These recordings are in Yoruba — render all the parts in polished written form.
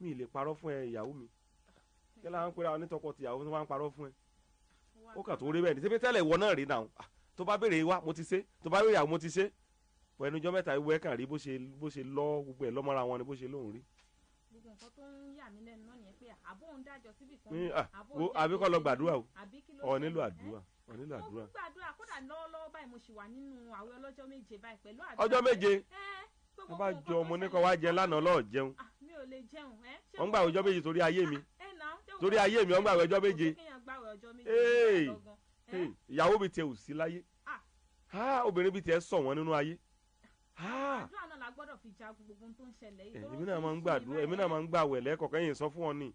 Mi ì lè parọ́ fún ẹ, ìyàwó mi. Kí láwọn ń pera wọn ní tọkọ-tìyàwó tó máa ń parọ́ fún ẹ? Ó kàn tó rí bẹ́ẹ̀ ní sẹ́pẹ́ tẹ́lẹ̀ ìwọ náà rí náà. Tó bá béèrè wá mo ti ṣe, tó bá béèrè àwọn mo ti ṣe. Pẹ̀lú ọjọ́ mẹ́ta ìwé kàn rí bó ṣe lọ gbogbo ẹ̀ lọ́mọ́ra wọn ni bó ṣe lóhùn rí. Gbogbo nǹkan tó ń yà mí lẹ́nu náà nìyẹn pé àbó ń dájọ́ síbì kan. Àbí kọ́ lọ gbàdúrà o. Ó nílò àdúrà. Ó nílò àdúrà. Mo gbàdúrà kódà lọ́wọ́lọ́wọ́ báyìí mo sì wà nínú àwẹ̀ ọlọ́jọ́ méje báyìí pẹ̀lú àdúrà. Ọjọ́ méje. Wọ́n bá jọ ọmọ ní kọ́ wá jẹ lánàá lọ́ọ̀ jẹun. Mi ò lè jẹun. Wọ́n gbà ọjọ́ méje torí ayé mi. Torí ayé mi wọ́n gbà ọjọ́ méje. Ìyàwó mi tiẹ̀ ò sí láyé. Obìnrin bíi tiẹ̀ sọ wọ́n nínú ayé. Àdúrà náà la gbọ́dọ̀ fi jagun gbogbo tó ń ṣẹlẹ̀ yìí. Èmi náà máa ń gbàdúrà, èmi náà máa ń gbàwẹ̀ lẹ́ẹ̀kọ̀ọ̀kan yìí sọ fún ọ ni.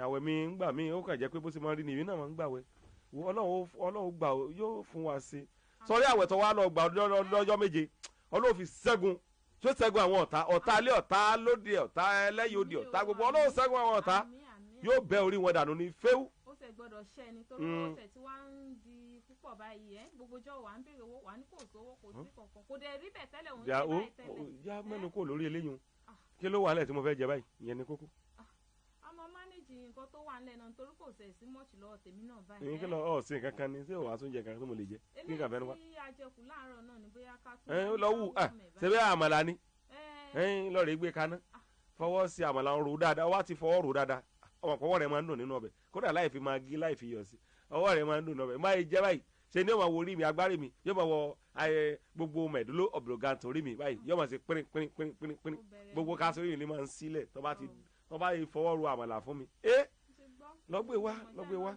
Àwẹ̀ mi ń gbà mí ó kàn jẹ́ pé bó ṣe máa ń rí ni èmi náà máa ń gbàwẹ̀. Ọlọ́run gbà yóò fún wa sí. Sọrí àwẹ̀ tó wá lọ gbà lọ́jọ́ méje, Ọlọ́run fi ṣẹ́gun tó ṣẹ́gun àwọn ọ̀tá, ọ̀tá alẹ́, ọ̀tá lóde, ọ̀tá ẹlẹ́yìí òde, ọ̀tá gbogbo. Ọlọ́run ṣẹ́gun àwọn ọ̀tá yóò bẹ́ orí wọn dànù ní fẹ́ù. Ó ṣe gbọ́dọ̀ ṣẹ́ ni torí ó ṣe tí wàá ń di púpọ̀ báyìí ẹ́ gbogbo ọjọ́ wà ń béèrè owó wà ní kò sówó kò sí kankan kò dẹ̀ rí bẹ̀ tẹ́lẹ̀ òun ṣe báyìí tẹ́lẹ̀. Ya mẹ́nu kò lórí eléyìí kí ló wà nílẹ̀ tí mo fẹ́ jẹ báyìí ìyẹn ni kókó. A máa mánéjì nǹkan tó wà nílẹ̀ náà nítorí kò ṣẹ̀ sí mọ́ọ̀ṣì lọ́wọ́ tèmi náà báyìí. Ìyẹn kí lọ ọ sí nǹkan kan ni ṣé wàá tún jẹ nǹkan tó mo lè jẹ kí nǹkan fẹ́nu wá. Eléyìí tí a jẹ kù láàárọ̀ náà ni bóyá ká tún. Ẹ lọ wù ẹ ṣe bí àmàlà ni lọ rè gbé kaná fọwọ́ sí àmàlà ń ro dáadáa wá ti fọwọ́ ro dáadáa ọmọ pọ̀wọ́ rẹ̀ máa ń dùn nínú ọbẹ̀ kódà láì fi magí láì fi yọ̀ sí ọwọ́ rẹ̀ máa ń dùn nínú ọbẹ̀ máa jẹ́ báyìí ṣe ni yóò máa wo orí mi agbárí mi yóò máa wọ gbogbo mẹ̀dúró ọ̀bùrọ̀gàntàn orí mi báyìí yóò máa ṣe pínrín pínrín pínrín pínrín pínrín gbogbo káṣí orí mi ni máa ń sílẹ̀ tó bá fọwọ́ ro àmàlà fún mi. Ẹ lọ gbé wá lọ gbé wá.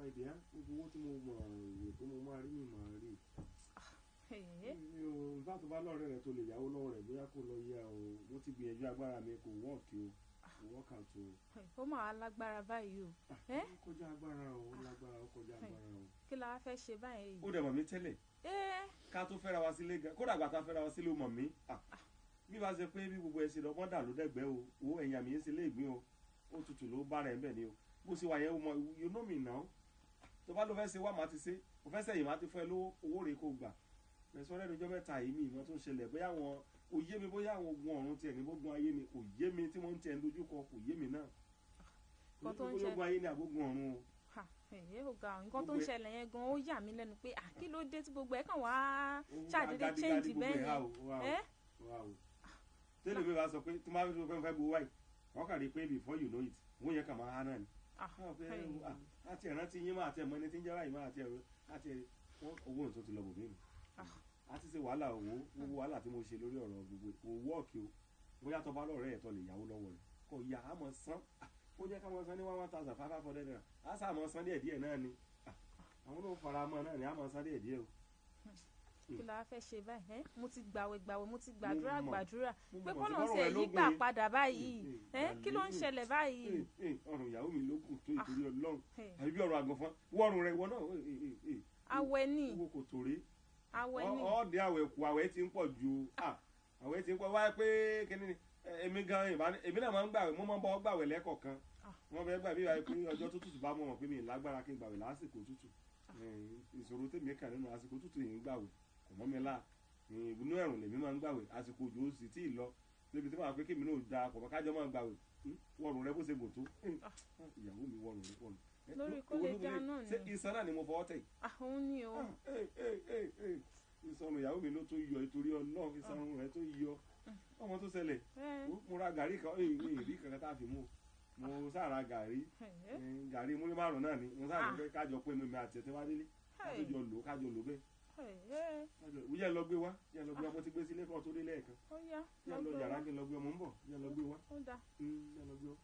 My dear, gbogbo owó tí mo mọ̀ rò pé mo máa rí mi máa rí. Mi ò nígbà tó bá lọ́rẹ́ rẹ̀ tó lè yáwó lọ́wọ́ rẹ̀ bóyá kó lọ yá o. Mo ti gbìyànjú agbára mi, kò wọ́ọ̀kì o, kò work out o. Ó mà wá lágbára báyìí o. Ó kọjá agbára o, ó lágbára, ó kọjá agbára o. Kí la wá fẹ́ ṣe báyìí? Ó dẹ̀ mọ̀ mí tẹ́lẹ̀. Ká tó fẹ́ra wa sílé gan, kódà àgbà tá fẹ́ra wa sílé ó mọ̀ mí. Bí bá ṣe pé bí gbogbo ẹ ṣe lọ, wọ́n dà ló dẹ́gbẹ́ o, wo ẹ̀yìn àmì yẹn ṣe lé ìgbín o, ó tutù ló bá rẹ̀ ń bẹ̀ ni o. Bó ṣe wà yẹn o mọ̀, you know me now. Tó bá ló fẹ́ ṣe wá, màá ti ṣe, mo fẹ́ sẹ́yìn, màá ti fún ẹ lówó, owó rẹ̀ kò gbà. Mẹ̀sán lẹ́nu ọjọ́ mẹ́ta yìí mi ìmọ̀ tó ń ṣẹlẹ̀, bóyá àwọn kò yé mi, bóyá àwọn ogun ọ̀run tiẹ̀ ní gbógun ayé ni, kò yé mi tí wọ́n ń tiẹ̀ ń dojú kọ, kò yé mi náà. Nǹkan tó ń Bóyá ṣẹlẹ̀. ogun ayé ni àbógun ọ̀run o. Ha, èyí ò ga o. Nǹkan tó ń ṣẹlẹ̀ yẹn gan, ó yà mí lẹ́nu pé kí ló dé tí gbogbo ẹ̀ kàn wá ṣàdédé Gádígádí change gbogbo bẹ́ẹ̀ ẹ̀ há yẹn. o, wá o, wá o. Tẹ́lẹ̀ mi bá sọ pé tí máa fi fẹ́ gbowó wáyìí, wọ́n kàn rí pé before you know it, wọ́n yẹn kàn máa há náà ni. Wọ́n pé àti ẹ̀rántí yín máa tẹ̀ mọ́ ẹni tí ń jẹ́ báyìí máa tẹ̀ àti wọ́n owó tó ti lọ bò mí nù. A ti ṣe wàhálà owó, gbogbo wàhálà tí mo ṣe lórí ọ̀rọ̀ gbogbo kò wọ́ọ̀kì o. Bóyá tó bá lọ́rẹ́ ẹ̀ tó lè yáwó lọ́wọ́ rẹ̀ kò yá, a mọ̀ san, ó jẹ́ ká mọ̀ san ní 1,500 naira, a sá mọ̀ san díẹ̀ díẹ̀ náà ni. Àwọn náà fara mọ́ náà ni, a mọ̀ san díẹ̀ díẹ̀ o. Kí la wá fẹ́ ṣe báyìí? Mo ti gbàwẹ̀ gbàwẹ̀, mo ti gbàdúrà Mo mọ̀. gbàdúrà Mo pé mọ̀, kọ́nà ṣùgbọ́n ṣe ọ̀rọ̀ ẹ yí ló gbà gùn yìí. padà báyìí. Kí ló ń ṣẹlẹ̀ báyìí? Ọrùn ìyàwó mi ló kù tó ìtorí Ọlọ́run, àbí bí ọ̀rọ̀ àgànfọ́n wọ́ọ̀rùn rẹ̀ ìwọ náà. Awẹ ni. Owó kò tòrè. Awẹ ni. Ọ̀ọ́dẹ àwẹ̀ kù, àwẹ̀ ti ń pọ̀ ju, àwẹ̀ ti ń pọ̀ wáyé pé kíní ni èmi gan èmi náà máa ń gbàwẹ̀, mo máa ń bọ́ gbàwẹ̀ lẹ́kọ̀ọ̀kan. Wọ́n fẹ́ gbà bí wáyé pé ọjọ́ tó tútù bá mọ̀ wọ́n pé mi ì lágbára kí n gbàwẹ̀ lásìkò tútù. Ìṣòro tèmi kàn nínú àsìkò tútù yìí ń gbàwẹ̀ kò mọ́ mi lá, inú ẹ̀rùn lèmi máa ń gbàwẹ̀, àsìkò òjò ó sì tí ì lọ débi tí màá pé kémi náà da pọ̀ kájọ máa gbàwẹ̀. Wọ́ọ̀rùn rẹ bó ṣe gùn tó, ìyàwó mi, wọ́ọ̀rùn rẹ, wọ́ọ̀rùn. Lórí kó lè dá náà ni. Ṣé iṣan náà ni mo fọwọ́ tẹ̀ yìí? Òun ni o. Ìsọnù ìyàwó mi ló tó yọ ìtorí Ọlọ́run, ìsọnù rẹ tó yọ ọmọ tó ṣẹlẹ̀. Mo ra gàrí kan, èyí kankan tá a fi mú, mo sára gàrí, gàrí múrí márùn náà ni mo sára pé kájọ pé mi àti ẹtẹ wá délé kájọ lò, kájọ lò bẹ́ẹ̀. Yẹ lọ gbé wá, yẹ lọ gbé wá, mo ti gbé sílé kan tó dé lẹ́ẹ̀kan. Ó yá, Yẹ lọ lọ gbé yàrá wá. kí n lọ gbé ọmọ ń bọ̀, yẹ lọ gbé wá. Ó dáa. Yẹ lọ gbé wá.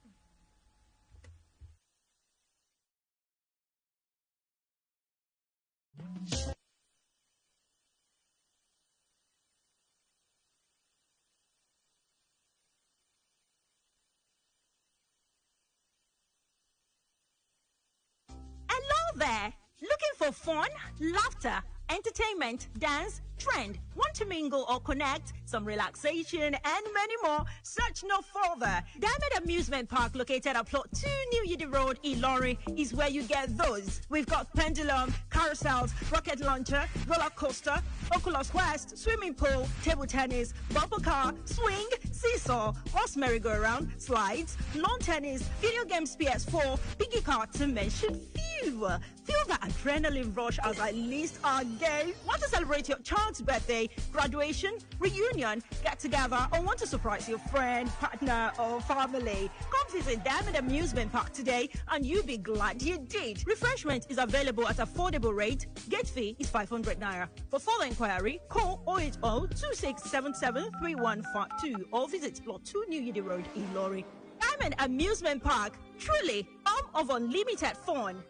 Hello there! Looking for fun, laughter, entertainment, dance, trend? Want to mingle or connect? Some relaxation and many more? Search no further. Diamond Amusement Park, located at Plot 2 New Yidi Road, Ilori, is where you get those. We've got pendulum, carousels, rocket launcher, roller coaster, Oculus Quest, swimming pool, table tennis, bumper car, swing, seesaw, horse merry-go-round, slides, lawn tennis, video games PS4, piggy car, to mention few. Feel the adrenaline rush as I list our game. Want to celebrate your child's birthday, graduation, reunion, get together, or want to surprise your friend, partner, or family? Come visit Diamond Amusement Park today and you'll be glad you did. Refreshment is available at affordable rate. Gate fee is 500 naira. For further inquiry, call 080 2677 3152 or visit Plot 2 New Yidi Road, Ilori. Diamond Amusement Park, truly home of unlimited fun.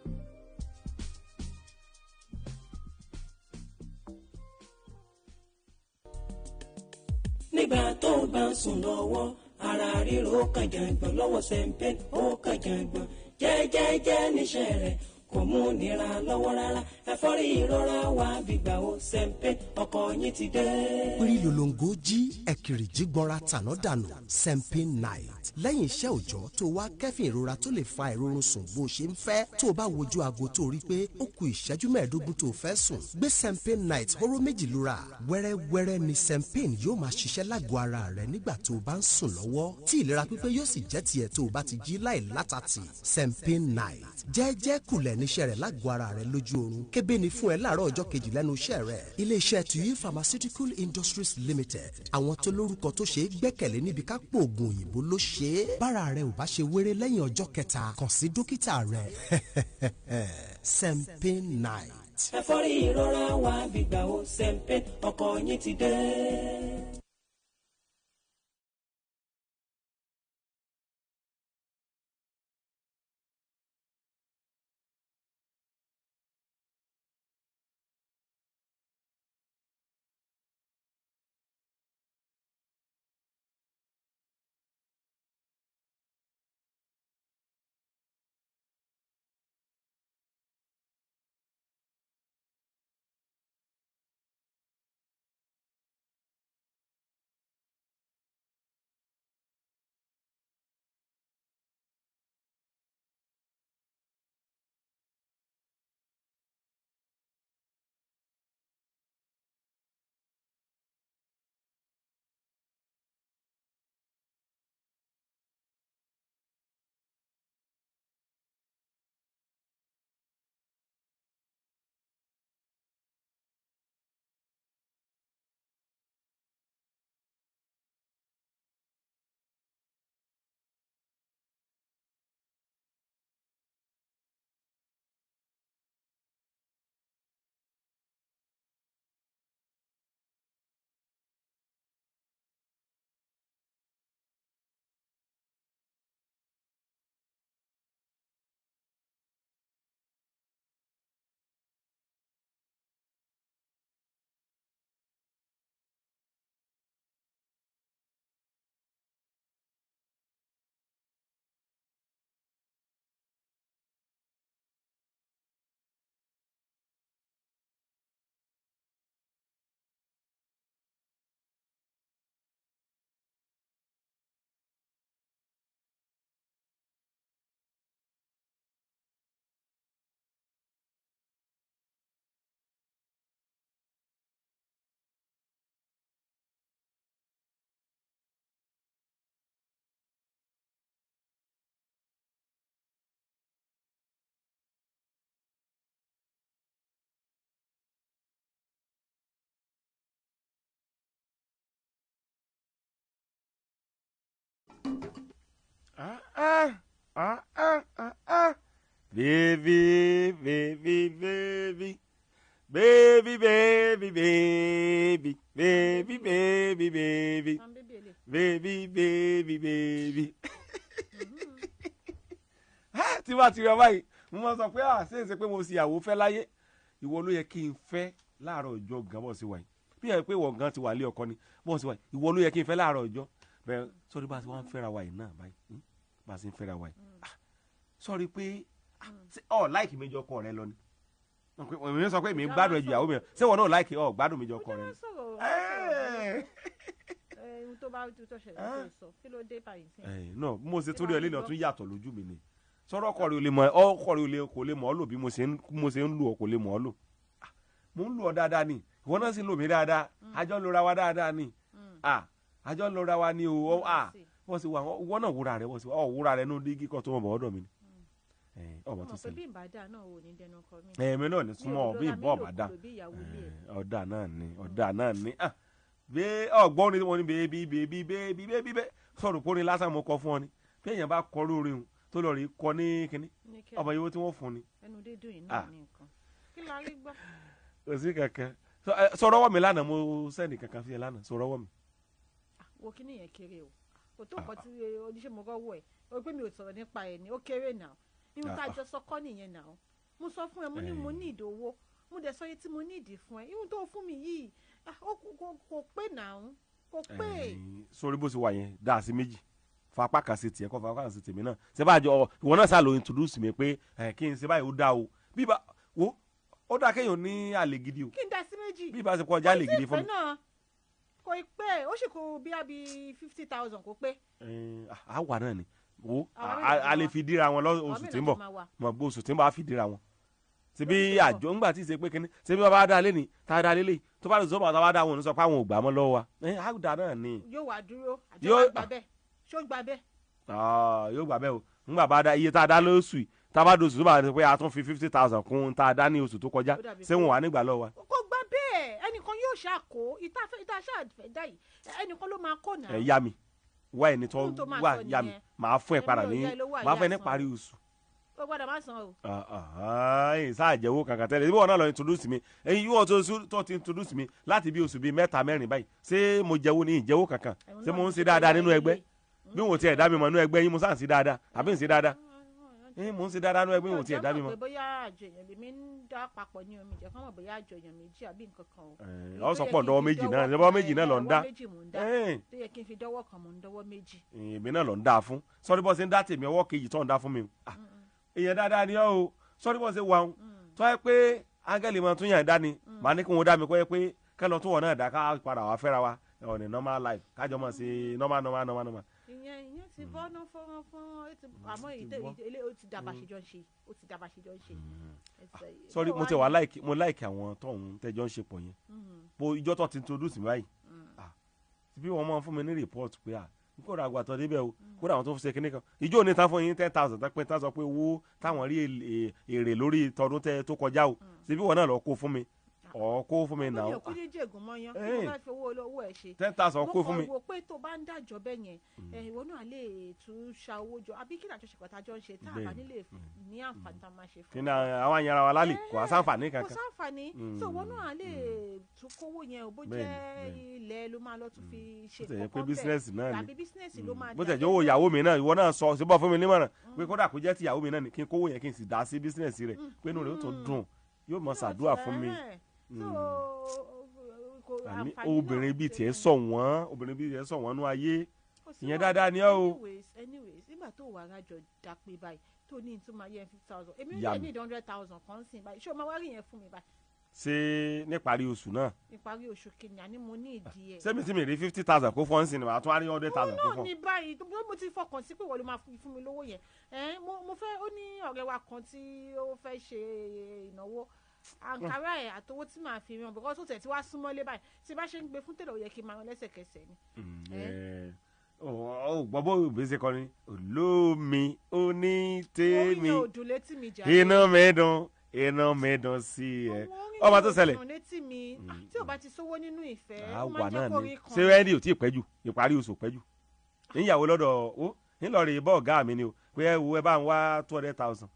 Nígbà tó o bá ń sùn lọ́wọ́, ara ríro, ó kàn jàngbọ̀n lọ́wọ́ sẹ́ńpẹ́, ó kàn jàngbọ̀n jẹ́jẹ́jẹ́ níṣẹ́ rẹ̀, kò mú nira lọ́wọ́ rárá, ẹ̀fọ́rí ìrora wà gbígbà ó sẹ́ńpẹ́, ọkọ̀ yín ti dé. Pírí lolongo jí ẹ̀kìrì jí gbọ́nra tàná dànù, Sempin Night. Lẹ́yìn iṣẹ́ òòjọ́ tó wá kẹ́fìn ìrora tó lè fa ìrorun sùn bó ṣe ń fẹ́, tó o bá wojú aago tó rí pé ó ku ìṣẹ́jú 15 tó o fẹ́ sùn, gbé Sempin Night hóró méjì lura. Wẹ́rẹ́wẹ́rẹ́ ni Sempin yóò máa ṣiṣẹ́ lágọ̀ọ́ ara rẹ nígbà tó o bá ń sùn lọ́wọ́, tí ìlera pípé yóò sì jẹ́ tiẹ̀ tó o bá ti jí láì látàtì. Sempin Night jẹ́jẹ́ kulẹ̀ níṣẹ́ rẹ̀ lágọ̀ọ́ ara rẹ lójú oorun, kébé ni fún ẹ láàárọ̀ ọjọ́ kejì lẹ́nu iṣẹ́ rẹ̀. Iléeṣẹ́ Tuyi Pharmaceutical Industries Limited, àwọn tó lórúkọ tó ṣe é gbẹ́kẹ̀lé níbi ká pò oògùn òyìnbó ló ṣe é. Bára rẹ ò bá ṣe wéré lẹ́yìn ọjọ́ kẹta, kàn sí dókítà rẹ. Sempin Night. Ẹ̀fọ́rí ìrora wà gbígbà ó sẹ́ńpẹ́, ọkọ̀ yín ti dé. Baby, baby, baby, baby, baby, baby, baby, baby, baby, baby, baby, baby. Tí wàá ti rí ọ báyìí, mo máa sọ pé à ṣe é ṣe pé mo sì ìyàwó fẹ́ láyé, ìwọ ló yẹ kí n fẹ́ láàárọ̀ ọjọ́ gan bọ̀ sí wáyé. Bí ẹ pé ìwọ gan ti wà lé ọkọ ni bọ̀ sí wáyé, ìwọ ló yẹ kí n fẹ́ láàárọ̀ ọjọ́. Bẹ́ẹ̀ sọ́rí bá a ti wá ń fẹ́ra wa yìí náà báyìí, bá a ti ń fẹ́ra wa yìí. Sọ́rí pé ọ láìkì mi jọ ọkọ rẹ lọ ni. Èmi sọ pé èmi gbádùn ẹjọ ìyàwó mi, ṣé wọn náà láìkì ọ gbádùn mi jọ ọkọ rẹ lọ. Ohun tó bá tó ṣẹlẹ̀ tó sọ, kí ló dé báyìí sí. Náà bí mo ṣe torí ẹ lẹ́nu ọ̀tún yàtọ̀ lójú mi ni. Sọ̀rọ̀ ọkọ rẹ ò lè mọ, ọkọ rẹ kò lè mọ̀ ọ́ lò bí mo ṣe ń lò ọ, kò lè mọ̀ ọ́ lò. Mo ń lò ọ dáadáa ni, ìwọ náà sì ń lò mí dáadáa, àjọ ń lora wa dáadáa ni, àjọ ń lora wa ni o. Wọ́n sì wà, ìwọ náà wúra rẹ, wọ́n sì wà, ọ wúra rẹ nínú dígí kan tó mọ̀ bọ̀ ọ́dọ̀ mi ni. Ọmọ tó ṣẹlẹ̀. Bí ìbàdà náà ò ní dẹnu kọ mí. Èmi náà ní súnmọ́ ọ bí ìbọn ọ̀bàdà. Ọ̀dà náà ni, ọ̀dà náà ni. Ọgbọ́n ni wọ́n ní bèbí bèbí bèbí bèbí bẹ́ẹ̀ sọ̀rọ̀ kórin lásán mo kọ fún ọ ni. Bí èèyàn bá kọ lórí òun tó lọ rí kọ ní kínní, ọmọ yìí tí wọ́n fún ni. Ẹnu dídùn yìí náà ní nǹkan. Kí la rí gbọ́? Kò sí kankan. Sọ̀rọ̀ ọwọ́ mi lánàá, mo sẹ́ni kankan fi ẹ lánàá, sọ̀rọ̀ ọwọ́ mi. Wo kí nìyẹn kéré o. Kò tó nǹkan tí oníṣẹ́ mo rọ́wọ́ ẹ̀. O pé mi ò sọ̀rọ̀ nípa ẹ̀ ni, ó kéré náà. Ihun tá a jọ sọ kọ́ nìyẹn náà. Mo sọ fún ẹ, mo ní mo ní ìdòwò. Mo dẹ̀ sọ iye tí mo ní ìdí fún ẹ. Ihun tó fún mi yìí, kò pé náà. Kò pé. Sórí bó ṣe wà yẹn, dá sí méjì. Fapá kan ṣe tiẹ̀ kọ́, fapá kan ṣe tèmi náà. Ṣé bá jọ ìwọ náà sá lo introduce mi pé kí n ṣe báyìí ó dá o. Bí bá wo ó dá kéèyàn ní àlè gidi o. Kí n dá sí méjì. Bí bá ṣe kọjá àlè gidi fún mi. Kò ì pé, ó sì kó bí i 50,000 kò pé. Àwa náà ni wo a lè fi díra wọn lóṣù tí ń bọ̀, mọ̀ bó oṣù tí ń bọ̀ á fi díra wọn. Ṣebí àjọ ńgbà tí ì ṣe pé kínní, ṣebí bàbá dá lé ní tá a dá lélẹ̀ tó bá lè sọ bàbá dá wọn ò ní sọ pé àwọn ò gbà mọ́ lọ́wọ́ wa. Àgùdà náà ni. Yóò wá dúró, àjọ wa gbà bẹ́ẹ̀. Ṣó gbà bẹ́ẹ̀? Yóò gbà bẹ́ẹ̀ o. Ńgbà bá dá iye tá a dá lóṣù yìí, tá a bá dóṣù tó bá dé pé a tún fi 50,000 kún tá a dá ní oṣù tó kọjá, ṣé wọn wà nígbà lọ́wọ́ wa. Kò gbà bẹ́ẹ̀, ẹnìkan yóò ṣàkó ìta ṣàfẹ́ dá yìí, ẹnìkan ló máa kó náà. Ẹ yá mi, wá ẹni tó wà yá mi, màá fún ẹ padà ní, màá fún ẹ ní parí oṣù. O gbọ́dọ̀ má san o. Sáà jẹ́wọ́ kankan tẹ́lẹ̀, ibi wọn náà lọ introduce mi, ẹyin yóò tó ti introduce mi láti bí oṣù bíi 3 mẹ́rin báyìí, ṣé mo jẹ́wọ́ ní ìjẹ́wọ́ kankan, ṣé mo ń ṣe dáadáa nínú ẹgbẹ́? Bí wọn ò tiẹ̀ dá mi mọ̀ nínú ẹgbẹ́ yín, mo sáà ń ṣe dáadáa àbí ń ṣe dáadáa? Mo ń ṣe dáadáa nínú ẹgbẹ́ yín, wọn ò tiẹ̀ dá mi mọ̀. Ọjọ́ mọ̀ pé bóyá àjọ èèyàn lèmi ń dá papọ̀ ní omi ìjẹ́ kán mọ̀ bóyá àjọ èèyàn méjì àbí nǹkan kan o. Ọ sọ pọ̀ dọ́wọ́ méjì náà, dọ́wọ́ méjì náà lọ ń dá. Ọwọ́ méjì mò ń dá. Tó yẹ kí n fi dọ́wọ́ kan, mò ń dọ́wọ́ méjì. Èmi náà lọ ń dá fún. Sọ́rí bọ́ ṣe ń dá tèmi ọwọ́ kejì tó ń dá fún mi. Èèyàn dáadáa ni ọ́ o. Sọ́rí bọ́ ṣe wà ń. Tó yẹ pé áńgẹ́lì máa tún yàn dá ni, màá ní kí wọ́n dá mi kọ́ yẹ pé kẹ́lọ́ tún wọ̀ náà dá ká padà wá fẹ́ra wa on a normal life, kájọ máa ṣe normal normal normal normal. Ìyẹn ti bọ́ ná fọ́nrán fọ́nrán, àmọ́ ilé ó ti dàbà ṣe jọ ń ṣe, ó ti dàbà ṣe jọ ń ṣe. Sorry, mo ti wà láìkì, mo láìkì àwọn tóun tẹjọ ń ṣe pọ̀ yẹn. Bo ìjọ tó ti introduce mi báyìí, bí wọ́n máa ń fún mi ní report pé n kò ra àgbàtọ̀ débẹ̀ o, kódà àwọn tó fi ṣe kinní kan. Ìjọ òní tán fún yín 10,000 tán pé tán sọ pé owó táwọn rí èrè lórí tọdún tẹ tó kọjá o, ṣebí wọn náà lọ kó fún mi. Ọ̀ kó fún mi náà. Ó ní òkú ní jẹ̀gùn mọ́yán, kí ló fẹ́ fi owó olówó ẹ̀ ṣe. 10,000 kó fún mi. Mo kàn wò pé tó bá ń dájọ́ bẹ́ẹ̀ yẹn, ìwọ náà lè tún ṣa owó jọ, àbí kí làjọṣepọ̀ tá a jọ ń ṣe tá a bá nílè ní àǹfààní tá a máa ṣe fún. Kí ni àwọn àyànra wa lálẹ́, kò wá sáǹfààní kankan. Kò sáǹfààní, so ìwọ náà lè tún kówó yẹn o, bó jẹ́ ilẹ̀ ló máa lọ tún fi ṣe kọ́kọ́ bẹ́ẹ̀, tàbí bísínẹ́sì ló máa dà. Bó tẹ̀ jẹ́ owó ìyàwó mi náà, ìwọ náà sọ ṣe bọ́ fún mi nímọ̀ràn pé kódà kó jẹ́ ti ìyàwó mi náà ni kí n kówó yẹn kí n sì dá sí bísínẹ́sì rẹ̀, pé inú rẹ̀ ó tún dùn, yóò mọ ṣàdúrà fún mi. Àní obìnrin bíi tiẹ̀ sọ wọ́n, obìnrin bíi tiẹ̀ sọ wọ́n nú ayé, ìyẹn dáadáa ni ọ́ o. Anyways, nígbà tó wà rájọ dàpé báyìí tó ní ìtumọ̀ ayé 50,000, èmi ò ní 100,000 kan sí báyìí, ṣé o máa wá rí yẹn fún mi báyìí? Ṣé níparí oṣù náà? Ìparí oṣù kìíní, àní mo ní ìdí ẹ̀. Ṣé mi tí mi rí 50,000 kó fọ́n sí ni màá tún á rí 100,000 kó fọ́n. Òun náà ní báyìí, mo ti fọkàn sí pé wọ́n ló máa fún mi lówó yẹn. Mo fẹ́, ó ní ọ̀rẹ́ wa kan tí ó fẹ́ ṣe ìnáwó. Àǹkárá ẹ̀ àtowó tí màá fi ràn, because ó tẹ̀ tí wá súnmọ́lé báyìí, tí bá ṣe ń gbé fún tèlè ó yẹ kí n máa rán lẹ́sẹ̀kẹsẹ̀ ni. Ó gbọ́ bó ìgbésẹ̀ kọrin olómi onítèmi, inú mi dùn, inú mi dùn sí ẹ. Ọmọ tó ṣẹlẹ̀ tí ò bá ti sówó nínú ìfẹ́, ó máa jẹ́ kó rí kan. Ṣé ẹni ò tí ì pẹ́ jù, ìparí oṣù pẹ́ jù. Níyàwó lọ́dọ̀ ó ńlọrọ̀ ìbọ̀ ọ̀gá mi ni o, pé ẹ wo, ẹ bá ń wá 200,000,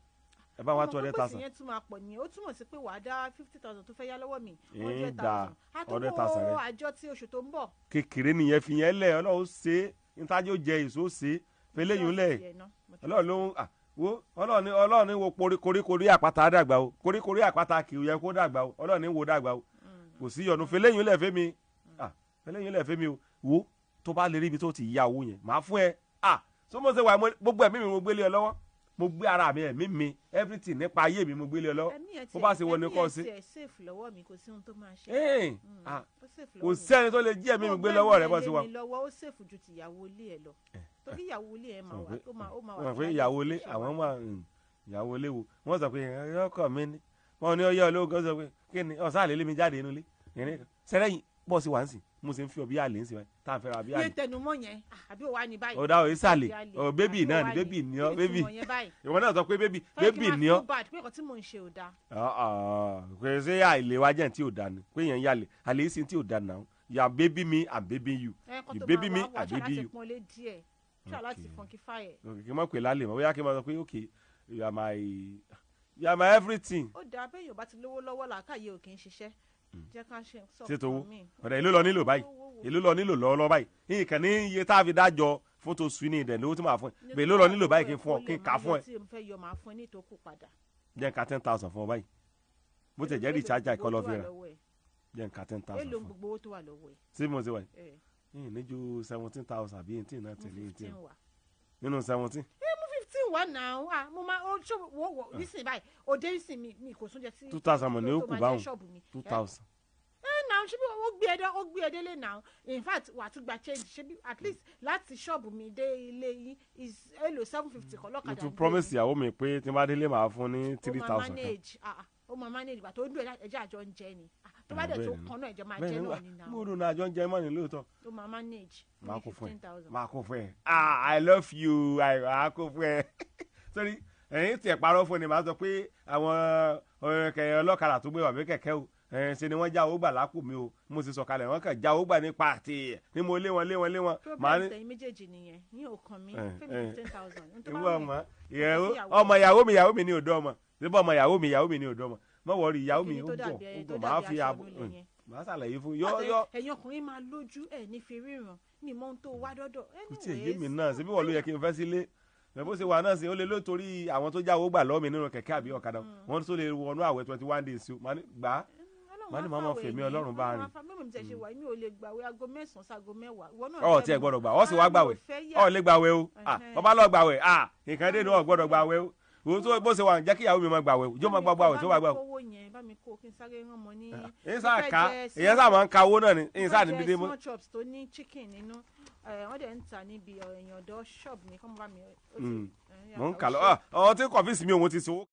ẹ bá ń wá two hundred Ọmọ pé thousand. yẹn tún máa pọ̀ nìyẹn. Ó túmọ̀ sí pé wàá dá 50,000 tó fẹ́ yá lọ́wọ́ mi, Ń hundred dá thousand 100,000 àtúwò rẹ. àjọ tí oṣù tó ń bọ̀. Kékeré nìyẹn, fi yẹn lẹ̀. Ọlọ́run ṣe é, ntájú jẹ èso ṣe é, fẹlẹ́yìn lẹ̀. Ọlọ́run ló ń wo, Ọlọ́run ní, Ọlọ́run ní wo koríkorí àpáta dàgbà o, koríkorí àpáta kì í yẹ kó dàgbà o. Ọlọ́run ní wo dàgbà o, kò sí yọnu. Fẹlẹ́yìn lẹ̀ fẹ́mi, fẹlẹ́yìn lẹ̀ fẹ́mi o. Wo, tó bá lè rí ibi tó ti ya owó yẹn, màá fún ẹ. So mo ṣe wà, gbogbo ẹ̀mí mi mo gbélé ẹ lọ́wọ́. Mo gbé ara mi, ẹ̀mí mi, everything nípa ayé mi mo gbélé ẹ lọ́wọ́. Bó bá ṣe wọ ni kò sí. Ẹ̀mí ẹ̀ tiẹ̀ safe lọ́wọ́ mi, kò sí ohun tó máa ṣe. Ó safe Kò lọ́wọ́ mi. sẹ́ni tó lè jí ẹ̀mí mi gbé lọ́wọ́ rẹ bọ́ sí wa. Ó gbé mi lọ́wọ́, ó safe ju tìyàwó ilé ẹ̀ lọ, torí ìyàwó ilé ẹ̀ máa wà, ó máa wà Wọ́n pé fúlájì ìyàwó ilé ṣe wà. Àwọn máa ìyàwó ilé wo, wọ́n sọ pé ọkọ mi ni wọ́n ní ọyọ́ ológun, sọ pé kí ni ọ̀sán àlè lé mi jáde inú ilé ìrìn kan sẹ́rẹ́yìn bọ́ sí wà ń sìn. Mo sì ń fi ọ bí àlè ń sìn báyìí tá à ń fẹ́ra bí Yé àlè. tẹnumọ́ yẹn, àbí ò wá ní báyìí? Ọ̀dà ò ìsàlẹ̀ Bí àlè. ọ̀ baby Àbí ò náà wá ni baby ni ọ Kí ni baby. ìtumọ̀ yẹn báyìí? Ìwọ náà sọ pé baby. Fẹ́ kí Baby n máa ni ọ. feel bad pé nǹkan tí mò ń ṣe ò dáa. Kò sí àìlè wa jẹ́ tí ò da ni pé yẹn ń yàlè àlè yìí sí tí ò da náà. You are baby me, I'm baby you. Ẹ kọ́ You tó baby máa me, wá wá I ṣáà baby láti you. pọ́nlé díẹ̀, ṣáà láti funkify ẹ̀. Okay, kí n má pè lálẹ́ mọ́, bóyá kí n má sọ pé okay, you are my everything. Ó dáa bẹ́ẹ̀, yóò bá ti lówó lọ́wọ́, làákàyè ò kì í ṣiṣẹ́. Jẹ́ ká ṣe sọ Ṣé towó? fún mi. Ọ̀rẹ́, èló lọ nílò báyìí? Èló lọ nílò lọ́wọ́lọ́wọ́ báyìí? Nǹkan ní iye tá a fi dájọ́ fún tó sùn ní ìdẹ̀ lówó tí màá fún ẹ bẹ́ẹ̀. Èló lọ nílò báyìí kí n fún ọ, kí n kà á fún ẹ? Tí mo fẹ́ yọ, màá fún ẹ ní ìtókù padà. Jẹ́ n ka 10,000 fún ọ báyìí, bó tẹ̀ jẹ́ recharge kọ́ lọ fi rà. Jẹ́ n ka 10,000 Èló fún ọ. gbogbo owó tó wà lọ́wọ́ ẹ̀? Sí mo ṣe wà yìí? Ẹ̀. Yìí ní ju 17,000 àbí 18 náà Mú tẹ̀lé 18 15 wá. Nínú 17. Ẹ mú 15 wá náà. Ah, mo máa ó ṣó wo wo nísìnyí báyìí, òde nísìnyí mi kò sún jẹ sí 2,000 mọ̀ ní ó tó kù máa jẹ́ báwọn. ṣọ́ọ̀bù mi. 2,000. Ẹ náà, ṣé bí ó gbé ẹdẹ, ó gbé ẹdẹ lé náà. In fact, wà á tún gba change. Ṣé bí at least láti ṣọ́ọ̀bù mi dé ilé yín is èlò 750 kọ́ Mo lọ́kadà tún ń gbé promise mi. ìyàwó mi pé tí n bá délé, màá fún ní three Ó máa thousand kan. manage, ó máa manage. Ìgbà tó ń dùn ẹjẹ́ àjọ ń jẹ ni. Tó bá dẹ̀ Bẹ́ẹ̀ tó ni. kan náà, ẹjọ́ máa Bẹ́ẹ̀ jẹ ni. náà ni náà. Mo dùn náà, àjọ ń jẹ mọ́ni lóòótọ́. Ó máa manage. Máa kó fún ẹ. 15,000. Máa kó fún ẹ. Ah, I love you. I máa kó fún ẹ. Sorry, ẹ̀yin tiẹ̀ parọ́ fún ni, màá sọ pé àwọn kẹ̀kẹ́ ọlọ́kadà tó gbé wà mí kẹ̀kẹ́ o, ṣe ni wọ́n já owó gbà lápò mi o. Mo sì sọ̀kalẹ̀, wọ́n kàn já owó gbà ní pàtì ni mo lé wọn, lé wọn, lé wọn. Màá ní Problem tẹ̀yin méjèèjì nìyẹn, ní òkan mi. Fẹ́mi, 15,000. Ìwọ ọmọ ìyàwó, ọmọ ìyàwó mi, ìyàwó mi ní odò ọmọ síbẹ̀, ọmọ ìyàwó mi, ìyàwó mi ní odò ọmọ. Mọ wọrí, ìyàwó mi ó gọ̀, ó gọ̀. Màá fi àbọ̀, màá ṣàlàyé fún yọ yọ. Ẹ̀yin ọkùnrin máa lójú ẹ̀ ní fi ríran mi mọ ohun tó wá dọ́dọ̀. Kò tí ì yé mi náà síbí wọ́n ló yẹ kí n fẹ́ sílé ẹ̀ bó ṣe wà náà sí. Ó lè ló torí àwọn tó jáwó gbà lọ́wọ́ mi nínú kẹ̀kẹ́ àbí ọ̀kadà, wọ́n tó lè wọnú àwẹ̀ 21 days o. Màá ní gbà á, màá ní màá máa fèmí Ọlọ́run bá rìn. Mímú mi tẹ̀ ṣe wà, mi ò lè gbàwé aago 9 sáago 10. Ìwọ náà Ọ̀ dẹ̀ tí ẹ mọ̀. gbọ́dọ̀ gbà ọ́ sì wá Ara mi gbàwẹ̀. ò fẹ́ yà. Ọ̀ lè gbàwẹ̀ o. Ẹhẹ́n. Ọba lọ gbàwẹ̀, nǹkan dé ní ọ̀ gbọ́dọ̀ gbàwẹ̀ o. Òun tó bó ṣe wà, jẹ́ kí ìyàwó mi máa gbàwẹ̀ o, jó máa gbàwẹ̀ tó bá gbàwẹ̀. Bá mi kówó yẹn, bá mi kó kí n sáré rán mọ ní. Èyí sáà ká, èyí sáà máa ń ka owó náà ni, èyí sáà ní Mo fẹ́ dídé jẹ mọ́. small chops tó ní chicken nínú. Wọ́n dẹ̀ ń tà níbi ẹ̀yìn ọ̀dọ́ shop mi kọ́ mọ́ bá mi. Mò ń kà lọ ọ tí kọfíìsì mi òun ti sowó.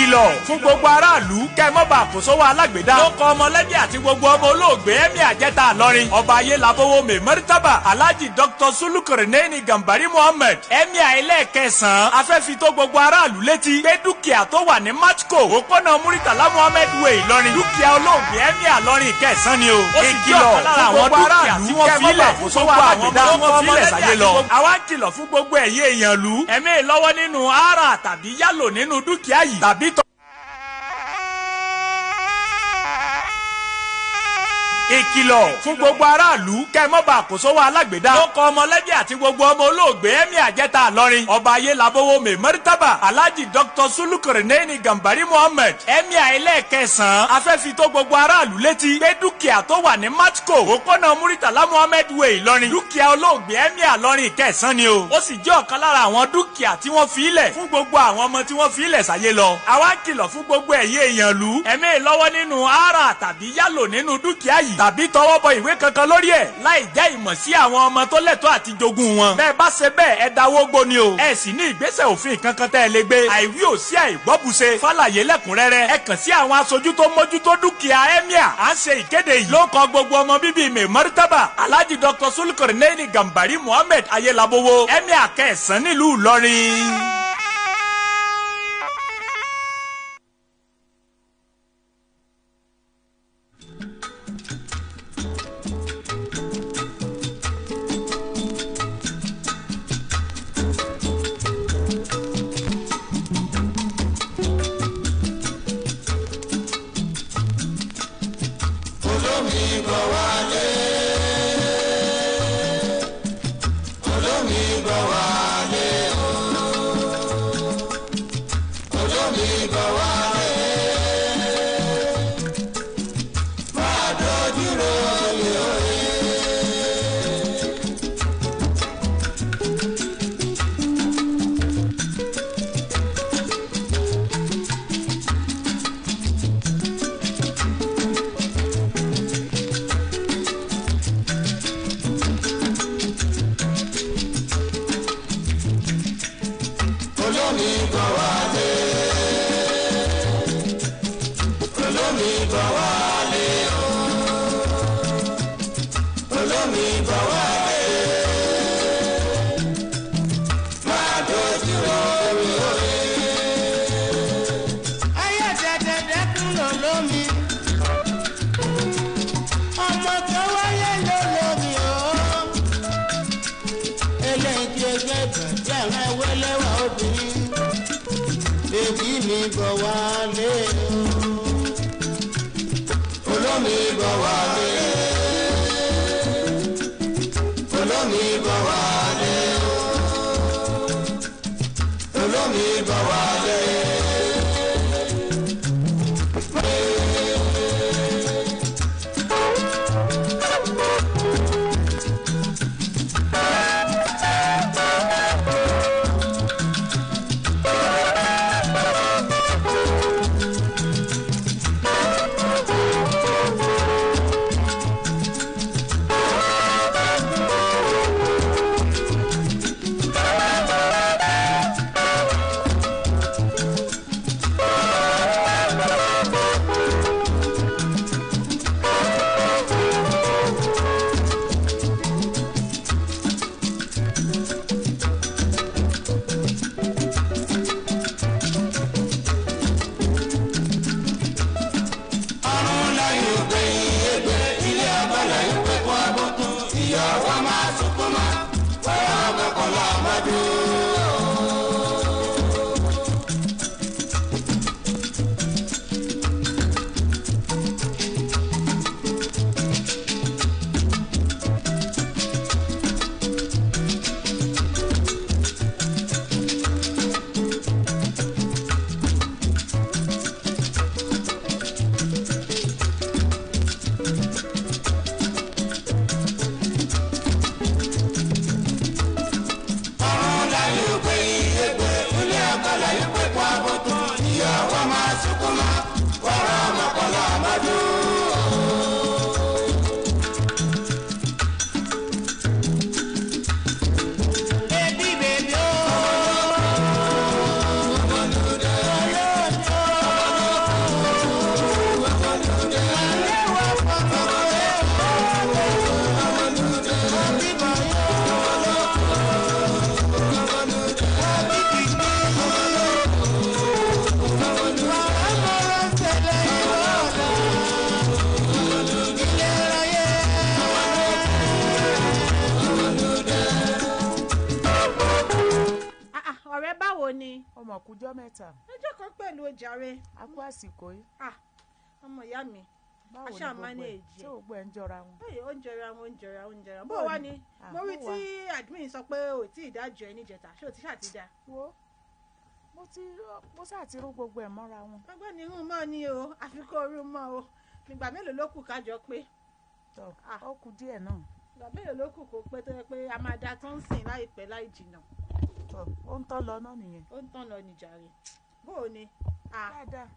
Ìkìlọ̀ fún gbogbo aráàlú kẹ́ ẹ mọ́ bá kó sọ́wọ́ alágbèédá. Ló kọ ọmọlẹ́bí àti gbogbo ọmọ olóògbé Emir Àjẹta Ìlọrin. Ọba ayé labówó mẹ́mẹ́rítàbà Alhaji Dr. Sulukarineni Gambari Muhammed. Emir ẹlẹ́ẹ̀kẹsàn-án afẹ́fi tó gbogbo aráàlú létí pé dúkìá tó wà ní Matco òpónà Muritala Muhammed Way Ìlọrin. Dúkìá olóògbé Emir Ìlọrin ìkẹsàn ni o. Ó sì jẹ́ ọ̀kan lára àwọn dúkìá tí wọ́n fi lẹ̀ fún gbogbo àwọn tó wọ́n fi lẹ̀ sáyé lọ. Àwa ń kìlọ̀ fún gbogbo ẹ̀yin èèyàn lù. Ẹ̀mí lọ́wọ́ nínú ara tàbí yálò nínú dúkìá yìí tàbí tọ́. Ìkìlọ̀ fún gbogbo aráàlú kẹ́ ẹ mọ́ bá kó sọ́wọ́ alágbèédá. Ló kọ ọmọlẹ́bí àti gbogbo ọmọ olóògbé Emir Àjẹta Ìlọrin. Ọba ayé labówó mẹ́mẹ́rítàbà Alhaji Dr. Sulukarineni Gambari Muhammed. Emir ẹlẹ́ẹ̀kẹsàn-án afẹ́fi tó gbogbo aráàlú létí pé dúkìá tó wà ní Matco òpónà Muritala Muhammed Way Ìlọrin. Dúkìá olóògbé Emir Ìlọrin ìkẹsàn ni o. Ó sì jẹ́ ọ̀kan lára àwọn dúkìá tí wọ́n fi lẹ̀ fún gbogbo àwọn ọmọ tí wọ́n fi lẹ̀ sáyé lọ. Àwa ń kìlọ̀ fún gbogbo ẹ̀yin èèyàn lù. Ẹ̀mí lọ́wọ́ nínú ara tàbí yálò nínú dúkìá yìí tàbí tọwọ́ bọ ìwé kankan lórí ẹ̀ láì jẹ́ ìmọ̀ sí àwọn ọmọ tó lẹ́tọ̀ọ́ àti jogún wọn. Bẹ́ẹ̀ bá ṣe bẹ́ẹ̀ ẹ dáwó gbó ni o. Ẹ sì ní ìgbésẹ̀ òfin kankan tẹ́ ẹ lè gbé. Àìwí ò sí àìgbọ́bùṣe. Fàlàyé lẹ́kùnrẹ́rẹ́. Ẹ kàn sí àwọn aṣojú tó mójútó dúkìá Emir. À ń ṣe ìkéde yìí. Ló kọ gbogbo ọmọ bíbí Mẹ́mọ́rítàbà Alhaji Dr. Sulukarineni Gambari Muhammed Ayélabowo Emir kẹsàn-án nílùú Ìlọrin. Ọmọ kújọ́ mẹ́ta. Ọjọ́ kan pẹ̀lú ojàre. A kú àsìkò yìí. Ọmọ ìyá mi. Báwo ni gbogbo ẹ̀ tí gbogbo ẹ̀ ń jọra wọn. Ó ń jọra wọn, ó ń jọra, ó ń jọra. Bó wá ni mo rí tí admin sọ pé ò tí ì dájọ́ ẹ níjẹta, ṣé o ti ṣáà ti dá? Wo, mo ṣáà ti rú gbogbo ẹ̀ mọ́ra wọn. Ọgbẹ́ni irun mọ́ ni o, àfikún orun mọ́ o. Ìgbà mélòó ló kù kájọ pé? Tọ́, ó kù díẹ̀ náà. Ìgbà mélòó ló kù kó pé tó yẹ pé a máa da tó ń sìn láìpẹ́ láì jìnà. Tọ́, ó ń tán lọ náà nìyẹn. Ó ń tán lọ nìjàre. Bó o ni? Dáadáa.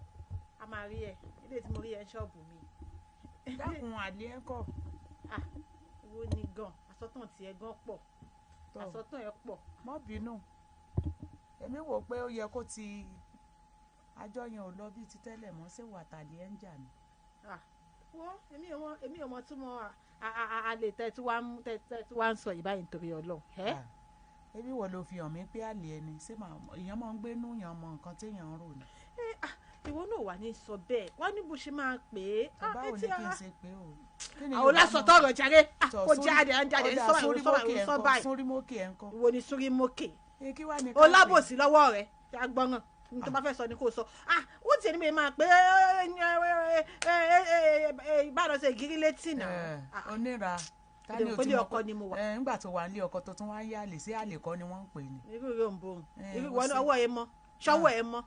A máa rí ẹ, ilé tí mo rí ẹ ń ṣọ́ọ̀bù mi. Dákun àlẹ́ ẹ̀ kọ̀. Wo ni gan, àsọtàn tiẹ̀ gan pọ̀. Àsọtàn ẹ̀ pọ̀. Má bínú, èmi wò pé ó yẹ kó ti àjọ yẹn ò lọ bíi ti tẹ́lẹ̀ mọ́, ṣé wà tàlẹ́ ẹ̀ ń jà ni. Wọ́n èmi ò mọ tí mo àlè tẹ́ tí wàá ń sọ yìí báyìí nítorí Ọlọ́run. Ebi wo ló fi hàn mí pé àlè ẹni ṣé èèyàn máa ń gbénú èèyàn mọ nǹkan téèyàn ń rò ni. Ìwọ náà wà ní sọ bẹ́ẹ̀, wọ́n ní bó ṣe máa pè é. Báwo ni kí n ṣe pé o. Àwọn lásọtọ̀ ọ̀rọ̀ jàre kò jáde à ń jáde ń sọ báyìí ń sọ báyìí. Súnrímókè ẹ̀ ń kọ́. Ìwọ ni súnrímókè. O lábòsí lọ́wọ́ rẹ̀ agbọ́nràn ní tó bá fẹ́ sọ ni kò sọ. Ó tiẹ̀ ní mi máa pé ìbára ṣe ìgírí létí náà. Onírà tani o ti mọ ọkọ ni mo wà. Nígbà tó wà nílé ọkọ tó tún wá ń yá àlè, sí àlè kọ́ ni wọ́n ń pè ní. Irú yóò ń bọ̀ irú ìwọ ọwọ́ ẹ mọ ṣọwọ́ ẹ mọ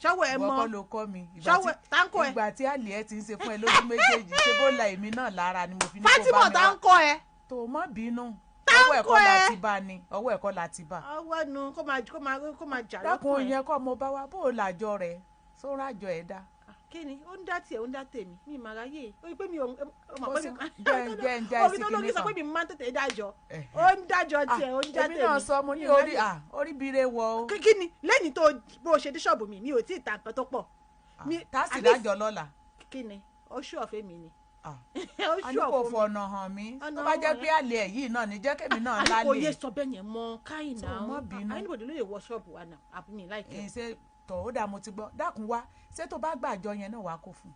ṣọwọ́ ẹ mọ ìwọ kọ́ ló kọ́ mi. Ṣọwọ́ táǹkọ ẹ. Ìgbà tí àlè ẹ ti ń ṣe fún ẹ lójú méjèèjì ṣé bó la èmi náà lára ni mo fi ní kó bá mi wá. Fátímọ̀ táǹkọ ẹ. Tó má bínú, ọwọ́ ẹ̀kọ́ la ti bá ni, ọwọ́ ẹ̀kọ́ la ti bá. Ọwọ́ nu kó máa kó máa kó máa jà lọ́kùnrin. Dákun yẹn kọ́ mo bá wa, bó o làjọ rẹ̀ sóra àjọ ẹ̀ dá. Kí ni ó ń dá tiẹ̀, ó ń dá tèmi, mi máa ráyè ó rí pé mi ò mọ̀ pé mi orí tó lórí sọ pé mi máa ń tètè dájọ́, ó ń dájọ́ tiẹ̀, ó ń dá tèmi. Èmi náà sọ mo ní orí orí bire wọ o. Kí ni lẹ́yìn tó bó o ṣe dé ṣọ́ọ̀bù mi, mi ò tí ì ta nǹkan tó pọ̀. Tá a sì dájọ́ lọ́la. Kí ni oṣù ọ̀fẹ́ mi ni. A ní kò fọ̀nà hàn mí, tó bá jẹ́ pé àlè ẹ̀ yìí náà ní jẹ́ kémi náà lálẹ́. A ní kò yé sọ bẹ́ẹ̀ yẹn mọ́ káyìn náà, anybody ló lè wọ ṣọ́ọ̀bù wa náà, àbí mi láìpẹ́. Ṣe tọ̀ ó dáa, mo ti gbọ́. Dákun wá, ṣé tó bá gbàjọ yẹn náà wàá kó fún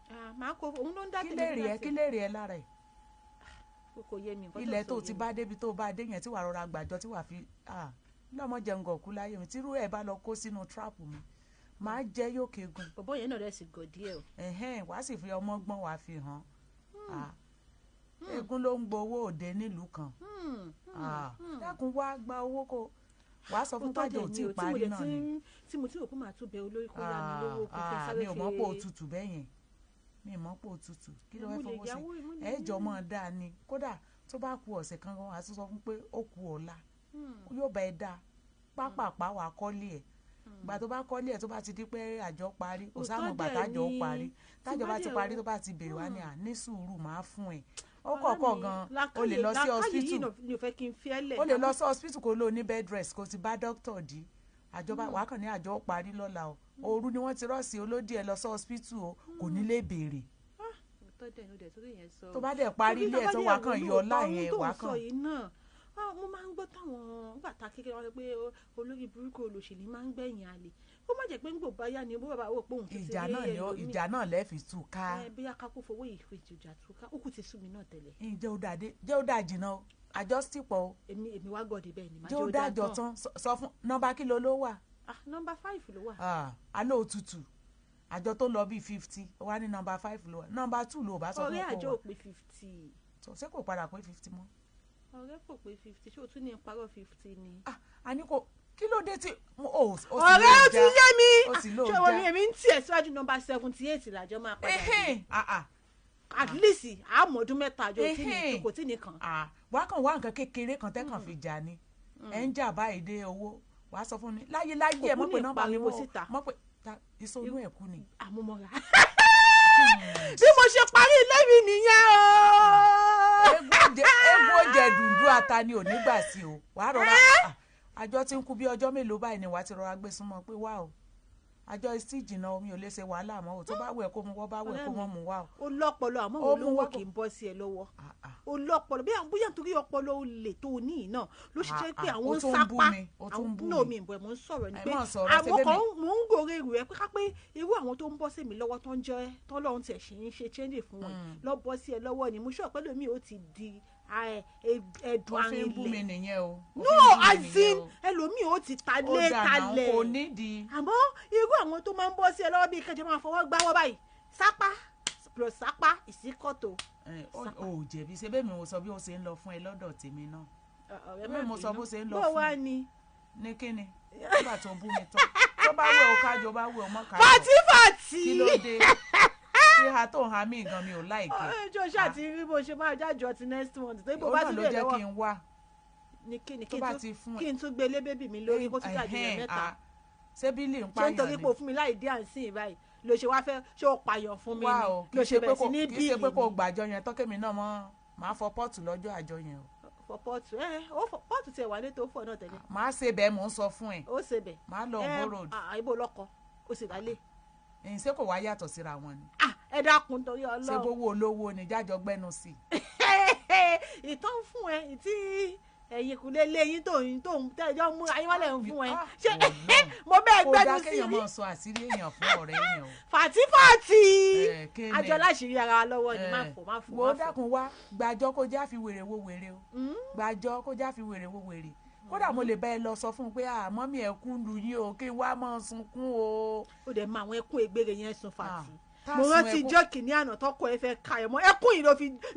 un. Màá kó òun ló ń dá tèmi. Kí lè rí ẹ lára ẹ. Kò yé mi nǹkan tó sọ. Ilẹ̀ tó ti bá débi tó bá dé yẹn tí wàá rọra gbàjọ tí wàá fi lọ́mọ jẹun gọ̀ọ́kú láyé mi, tírú ẹ̀ bá lọ kó sínú trap mi máa jẹ́ yóò kegun. Bọ̀bọ̀ yẹn náà rẹ̀ sì gọ̀ díẹ̀ o. Wàá sì fi ọmọ gbọ́n wàá fi hàn. Eégún ló ń gbowó òde nílùú kan. Dákun wá gba owó kó wàá sọ fún pàjọ tí ì parí náà ni. Tí mo ti rò pé màá tún bẹ olórí kó yá mi lówó kó fẹ́ sáré ṣe. Mi ò mọ̀ pé òtútù bẹ́ẹ̀ yẹn, mi ò mọ̀ pé òtútù kí ló fẹ́ fowó sí ẹ jọ mọ́ dáa ni. Kódà tó bá ku ọ̀sẹ̀ kan gan, wàá tún sọ fún pé ó ku ọ̀la yóò bá ẹ dáa pápápá, wàá kọ́lé ẹ̀. Gbà tó bá kọ́lé ẹ̀ tó bá ti di pé àjọ parí, kò sáà mọ̀ gbà tájọ ó parí, tájọ bá ti parí tó bá ti bèrè wá ní à ní sùúrù máa fún ẹ. Ó kọ̀ọ̀kan gan, o lè lọ sí hospital, o lè lọ sí hospital kó ló ní bed rest, kó ti bá doctor di àjọba wàá kàn ní àjọ parí lọ́la o, òru ni wọ́n ti rọ́ọ̀sì olódì ẹ lọ sí hospital o, kò ní lè béèrè. Tó bá dẹ̀ parí ilé ẹ̀ tó wàá kàn yọ láyẹn wàá kàn. Mo máa ń gbọ́ táwọn gbàtà kékeré wọn pé olórí burúkú olòṣèlú máa ń gbẹ̀yìn àlè, ó má jẹ́ pé ń gbò báyà ni bó bàbá wò pé òun ti ìjà náà ni ìjà náà lẹ́ẹ̀fì tú ká. Bí a kákó fowó ìjòjà tú ká, ó kù ti sú mi náà tẹ́lẹ̀. Ǹjẹ́ ó dàdé, jẹ́ ó dà jìnnà o, àjọ sì pọ̀ o. Èmi wá gọ̀dì bẹ́ẹ̀ ni. Jẹ́ ó dájọ́ tán, sọ fún nọ́mbà kí ló ló wà. Nọ́mbà 5 ló wà. Aló òtútù àjọ tó lọ bíi 50 wá ní nọ́mbà 5 ló wà, nọ́mbà 2 ló bá sọ fún ọkọ wa. Ọ̀rẹ́ àjọ ò pé 50. Ṣé kò padà pé 50 mọ́? Ọ̀rẹ́ kò pé 50, ṣé o tún ní parọ́ 50 ni. A ní kò kí ló dé tí o sì ọ̀rẹ́ ó ti yé mi, ṣé o ní èmi ń tiẹ̀ síwájú nọ́mbà 78 làjọ máa padà dé. At least àmọ̀dún mẹ́ta àjọ kò tí ní kàn. Wàá kàn wá nǹkan kékeré kan tẹ́kàn fi jà ni ẹ̀ ń jà báyìí dé owó, wàá sọ fún mi láyé láyé ẹ mọ̀ pé nọ́mbà mi mọ̀ pé ìsonú ẹ̀ kú ni. Àmúmọ́ra bí mo ṣe parí ilé mi nìyẹn o. Eégún oúnjẹ dùndú ata ni ò ní gbà sí o, wàá rọra àjọ tí ń kú bí ọjọ́ mélòó báyìí ni wàá ti rọra gbé súnmọ́ pé wá o, àjọ sí ìjìnà omi ò lè ṣe wàhálà mọ́ o, tó bá wẹ̀ kó mu wọ́, bá wẹ̀ kó mọ́ mu wá o. Ó lọ́pọlọ àmọ́ òun lówó kì í bọ́ sí ẹ lọ́wọ́, ó lọ́pọlọ bí bóyá nítorí ọpọlọ olè tó ní yìí náà ló ṣe jẹ́ pé àwọn ń sápá náà mi ìbọn mò ń sọ̀rọ̀ ni pé àwọn kan mò ń gòrè rù ẹ pé ká pé irú àwọn tó ń bọ́ sí mi lọ́wọ́ tó ń jẹ́ tọ́lọ́run tiẹ̀ ṣe ń ṣe change fún wọn lọ́ bọ́ sí ẹ lọ́wọ́ ni mo ṣọ́ pẹ́lú mi ò ti di ẹ̀dùn Ó fi ń bú mi àrìnlẹ̀. nìyẹn o. Ó No, fi ń bú mi as nìyẹn in o. ẹlòmíì ó ti ta Ó lé dànù, talẹ̀. kò nídìí. Àmọ́ irú àwọn tó máa ń bọ́ sí ẹ lọ́wọ́ bíi kẹjọ máa fọwọ́ gbáwọ́ báyìí, sápá plus sápá ìsíkọ̀tò. Ẹ, ó jẹ̀bi. Ṣe bẹ́ẹ̀ mi ò sọ bí ó ṣe ń lọ fún ẹ lọ́dọ̀ tèmi náà? Ọ̀rẹ́, Bẹ́ẹ̀ mo sọ bó ṣe ń lọ bó fún wá mi. ni. Ní kíni nígbà tó bú mi tán, tó bá wẹ̀ ọ́ kájọ, bá wẹ̀ ọ́ mọ́ kájọ. Fàtí fàtí. Kí ló dé? Ìhà tó ń ha mí gan, mi ò láìkẹ́. Ọjọ́ ṣáà ti rí bó ṣe máa jájọ ti next month tó bó Òun bá náà tún ló lè jẹ́ lọ́wọ́ kí n wá ní kí ni tó kí n bá tún ti fún ẹ. kí n tún gbé lé bébì mi lórí kó tún jáde rẹ Ẹhẹ́n, mẹ́ta. ah, ṣé bílí ń Ṣé pààyàn nítorí ni? pé o fún mi láì dí àǹsìn báyìí ló ṣe wá fẹ́ ṣé o pààyàn fún mi Wá ni o, kì ló í ṣe ṣe pé bẹ̀rẹ̀ kò sí ní kì í ṣe pé bíìlì kò mi? gbàjọ yẹn tọ́kẹ́mi náà mọ́, màá fọ pọ́ọ̀tù lọ́jọ́ àjọ yẹn o. Fọ pọ́ọ̀tù ẹ, ó fọ pọ́ọ̀tù tiẹ̀ wà létò, ó fọ náà tẹ́lẹ̀. Màá ṣe bẹ́ẹ̀, mò ń sọ fún ẹ. Ó ṣe bẹ̀. Màá lọ Ẹ, Ògbó road. Ibo lọkọ ó sì dálé. Ẹ̀yìn, ṣé kò wá yàtọ̀ síra wọn ni? Ah, ẹ dákun torí Ṣé Ọlọ́run. bówó olówó ni jájọ gbẹ́nu sí i? Ìtàn fún ẹ tí ẹ̀yìn kùlé léyìn tó ń tẹ́jọ́ mú ayé wálẹ̀ ń fún ẹ. Ah, Ṣé Ọlọ́run. mo bẹ́ẹ̀ Kò gbẹ́nu dá sí kéèyàn rí? máa sọ àṣírí èèyàn fún ọ̀rẹ́ èèyàn o. Fàtífàtì. Eh, kí ni? Àjọ láṣìírí ara wa lọ́wọ́ ni. Má Eh, fò, má fò, wo má fò. dákun wá gbàjọ kó já fi wèrè wo wèrè o, gbàjọ kó já fi wèrè wo wèrè. Kódà mo lè bá ẹ lọ sọ fún un pé àmọ́ mi ẹ̀ kún lu yín o, kí n wá máa sunkún o. Ó dẹ̀ mọ àwọn ẹkún egbére yẹn sun, Fàtí. Tá Mo sun rántí ẹkún. ijọ́ kìíní àná tọkọ ẹ fẹ́ ka ẹ̀ mọ́ ẹkún yìí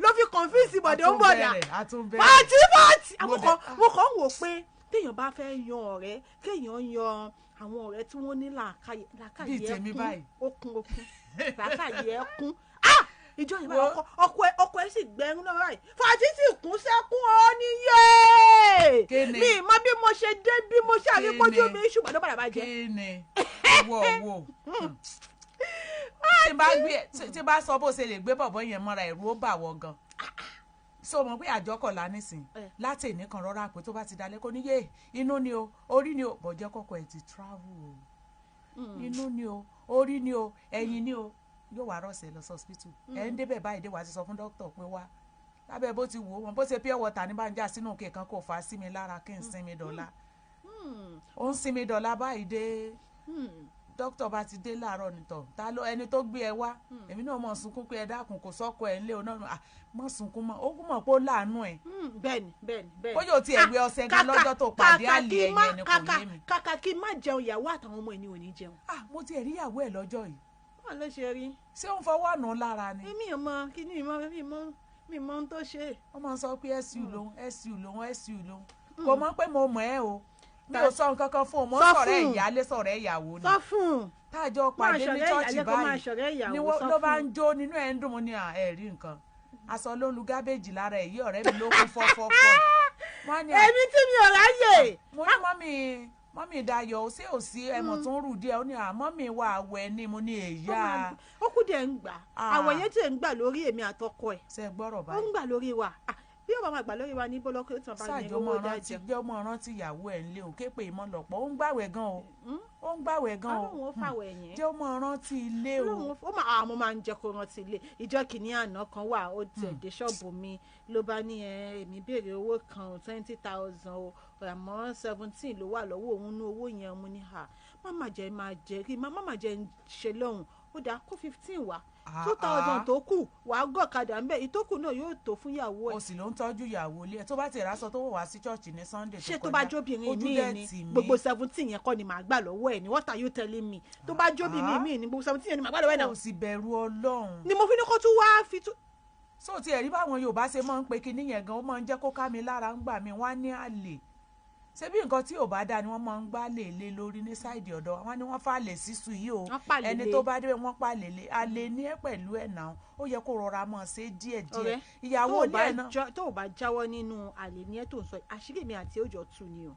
ló fi confuse bọ̀dẹ̀ ó ń bọ̀dà. A tún bẹ̀rẹ̀. Fàtí fàtí. Mo Àwọn kan, mo kàn ń wò pé téèyàn bá fẹ́ yan ọ̀rẹ́, kéèyàn yan àwọn ọ̀rẹ́ tí wọ́n ní làákàyè, làákàyè Bíi tèmi ẹkún báyìí. Ó kún, ó kún làákàyè ẹkún. Ah, ìjọ yìí báyìí, ọkọ ẹ sì gbẹrún náà báyìí, Fàtí sì kún sẹ́kún, ó ní yéé. Kí ni? Mi mọ bí mo ṣe dé, bí mo ṣe àríkójú Kí ni? mi, ṣùgbọ́n ló padà bá jẹ́. Kí ni wọ wo tí bá gbé tí bá sọ bó ṣe lè gbé bọ̀bọ̀ yẹn mọ́ra, ẹ̀rù ó bà wọ́ gan. So mọ̀ pé àjọkọ̀lá nísìn Eh. láti ìní kan rọra pé tó bá ti dalẹ̀ kó ní yé inú ni o, orí ni o, bọ̀jẹ́ kọ́kọ́ ẹ̀ ti travel o, inú ni o, orí ni o, ẹ̀yìn ni o, yóò wá rọ̀ṣẹ̀ lọ sí hospital. Ẹ̀ ń débẹ̀ báyìí dé, wàá ti sọ fún dókítà pé wá lábẹ́ bó ti wò ó wọn, bó ṣe pure water ní bá ń já sínú òkè kan kò fà á sí mi lára kí n sinmi dọ̀la. Ó ń sinmi dọ̀la báyìí dé, dókítà bá ti dé láàárọ̀ nìtọ̀, ta ló ẹni tó gbé ẹ wá? Èmi náà mọ̀ sunkún pé ẹ dákun, kò sọ́kọ ẹ̀ ńlé o náà. À, mọ̀ sunkún mọ́, ó kún mọ̀ pé ó láàánú ẹ̀. Bẹ́ẹ̀ni, bẹ́ẹ̀ni, bẹ́ẹ̀ni. Bóyá o tiẹ̀ wé ọṣẹ gan lọ́jọ́ tó pàdé àlè ẹ̀yẹn ni kò yé mi. Kàkà kí n má jẹun, ìyàwó àtàwọn ọmọ ẹ̀ ni ò ní jẹun. Ah, mo tiẹ̀ rí ìyàwó ẹ̀ lọ́jọ́ yìí. Báwo ló ṣe rí? Ṣé ó ń fọwọ́ nù ú lára ni? Èmi ò mọ kí ni ìmọ̀ mi mọ ohun tó ṣe. Wọ́n máa ń sọ pé su lòun, su lòun, su lòun. Kò mọ̀ pé mo mọ̀ ẹ́ o, mi ò sọ nǹkan kan fún un, mo ń Sọ sọ̀rọ̀ fún un. ìyáálé sọ̀rọ̀ ìyàwó ni Sọ fún un. táàjọ Máa pàdé ní ṣọ̀rẹ́ ṣọ́ọ̀ṣì ìyálé kó máa báyìí ṣọ̀rẹ́ ìyàwó, ni wọ́n sọ ló bá fún ń jó nínú ẹ̀ ń dùn mọ́ ní à ẹ̀ rí nǹkan aṣọ ló ń lu gábéèjì lára ẹ̀ yí, ọ̀rẹ́ mi ló kún fọ́fọ́fọ́. Wọ́n ní à, Èmi tí mi ò ráyè. Mo ní mọ́mì Dayọ̀, ṣé ò sí ẹmọ̀ tó ń rù díẹ̀? Ó ní à, mọ́mì wa àwẹ̀ ni. Mo ní èyá. Ó kú díẹ̀ ń gbà. Ah. Àwọ̀ yẹn tí ń gbà lórí èmi àtọkọ ẹ̀. Ṣe gbọ́rọ̀ Ó ń báyìí? gbà lórí wa. Ah, bí ó bá máa gbà lórí wa ní bọ́lọ́kọ́ ó ti máa bá mi Ṣáàjọ owó mọ rántí dájọ. jẹ́ mọ rántí ìyàwó ẹ̀ ńlé o, képe ìmọ̀ lọ̀pọ̀, ó ń gbàwẹ̀ gan o, ó ń gbàwẹ̀ gan o. Ọlọ́run ó fàwọ̀ ẹ̀yìn. Jẹ́ ó mọ rántí ilé o. Ọlọ́run ó máa àwọn máa ń jẹ́ kó rántí ilé. Ìjọ kìíní àná kan wà, ó tẹ̀ dé ṣọ́ọ̀bù mi ló bá ní ẹ èmi béèrè owó kan, 20,000 o, àmọ́ 17 ló wà lọ́wọ́ òun ní owó yẹn. Mo ní ha, má má jẹ́ máa jẹ́ kí má má jẹ́ ń ṣe lọ́hùn. Ó dáa, kó 15 wá, 2,000 tó kù wàá gọ̀kadà ńbẹ̀, ìtókù náà yóò tó fún ìyàwó O ẹ̀. sì ló ń tọ́jú ìyàwó ilé ẹ̀, tó bá ti rásọ tó wọ̀ wá sí ṣọ́ọ̀ṣì ní Sunday tó Ṣé tó kọjá, bá jóbìnrin ojú míì dẹ̀ ni tì mí. gbogbo 17 yẹn kọ́ ni màá gbà lọ́wọ́ ẹ̀ ni? What are you telling me? Tó bá jóbìnrin míì ni gbogbo 17 yẹn ni màá gbà lọ́wọ́ ẹ̀ náà? O sì bẹ̀rù Ọlọ́run. Ni mo fi ní kó tún wá fi tún. So ti ẹ̀rí báwọn Yorùbá ṣe máa ń pe kinní yẹn gan, ó máa ń jẹ́ kó ká mi lára ń gbà mí. Wọ́n á ní àlè, ṣé bí nǹkan tí ò bá dáa ni wọ́n máa ń gbá lè lé lórí ní sáìdì ọ̀dọ̀ wọn ni wọ́n fà lè sísú yìí o. Wọ́n pàlè Ẹni lé. tó bá dé wọ́n pàlè lé, àlè ní ẹ pẹ̀lú ẹ̀ náà, ó yẹ kó rọra mọ̀ ṣe díẹ̀ díẹ̀. Ọ̀rẹ́, Ìyàwó tó o ilé bá ẹ̀ náà. tó o bá jáwọ́ nínú àlè ní ẹ tó ń sọ yìí, àṣírí mi àti òjò tù ni o.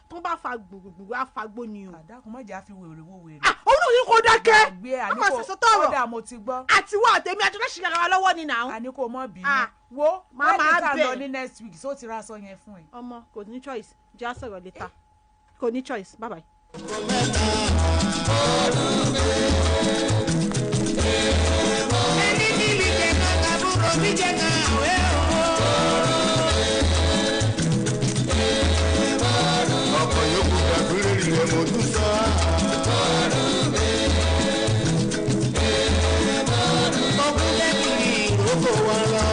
Tó bá fa gbùrùgbùrù á fagbó ni o. Àdákùn mọ̀jà fi wèrè wo wèrè. Ah, òun náà ní kó dákẹ́. Gbé Má máa àníkò sọ̀sọ̀ tọ̀rọ̀. Kódà mo ti gbọ́. Àtiwọ́ àtẹ̀mí àti ọlọ́ṣìṣẹ́ ara wa lọ́wọ́ ni nàá. Àníkò mọ̀ bínú. Ah, Wo má máa wedding tá a lọ bẹ̀. ní next week, só ti ra aṣọ yẹn fún ẹ? Ọmọ kò ní choice, já sọ̀rọ̀ later, kò ní choice, bye bye. Ẹni tí mi jẹ ká tàbúrò mi jẹ ká àwẹ̀ o. Ọkọ̀ yòókù gbàgbére rẹ̀ mo tún sọ. Ọkùn fẹ́ kiri ìrókò wọn lọ.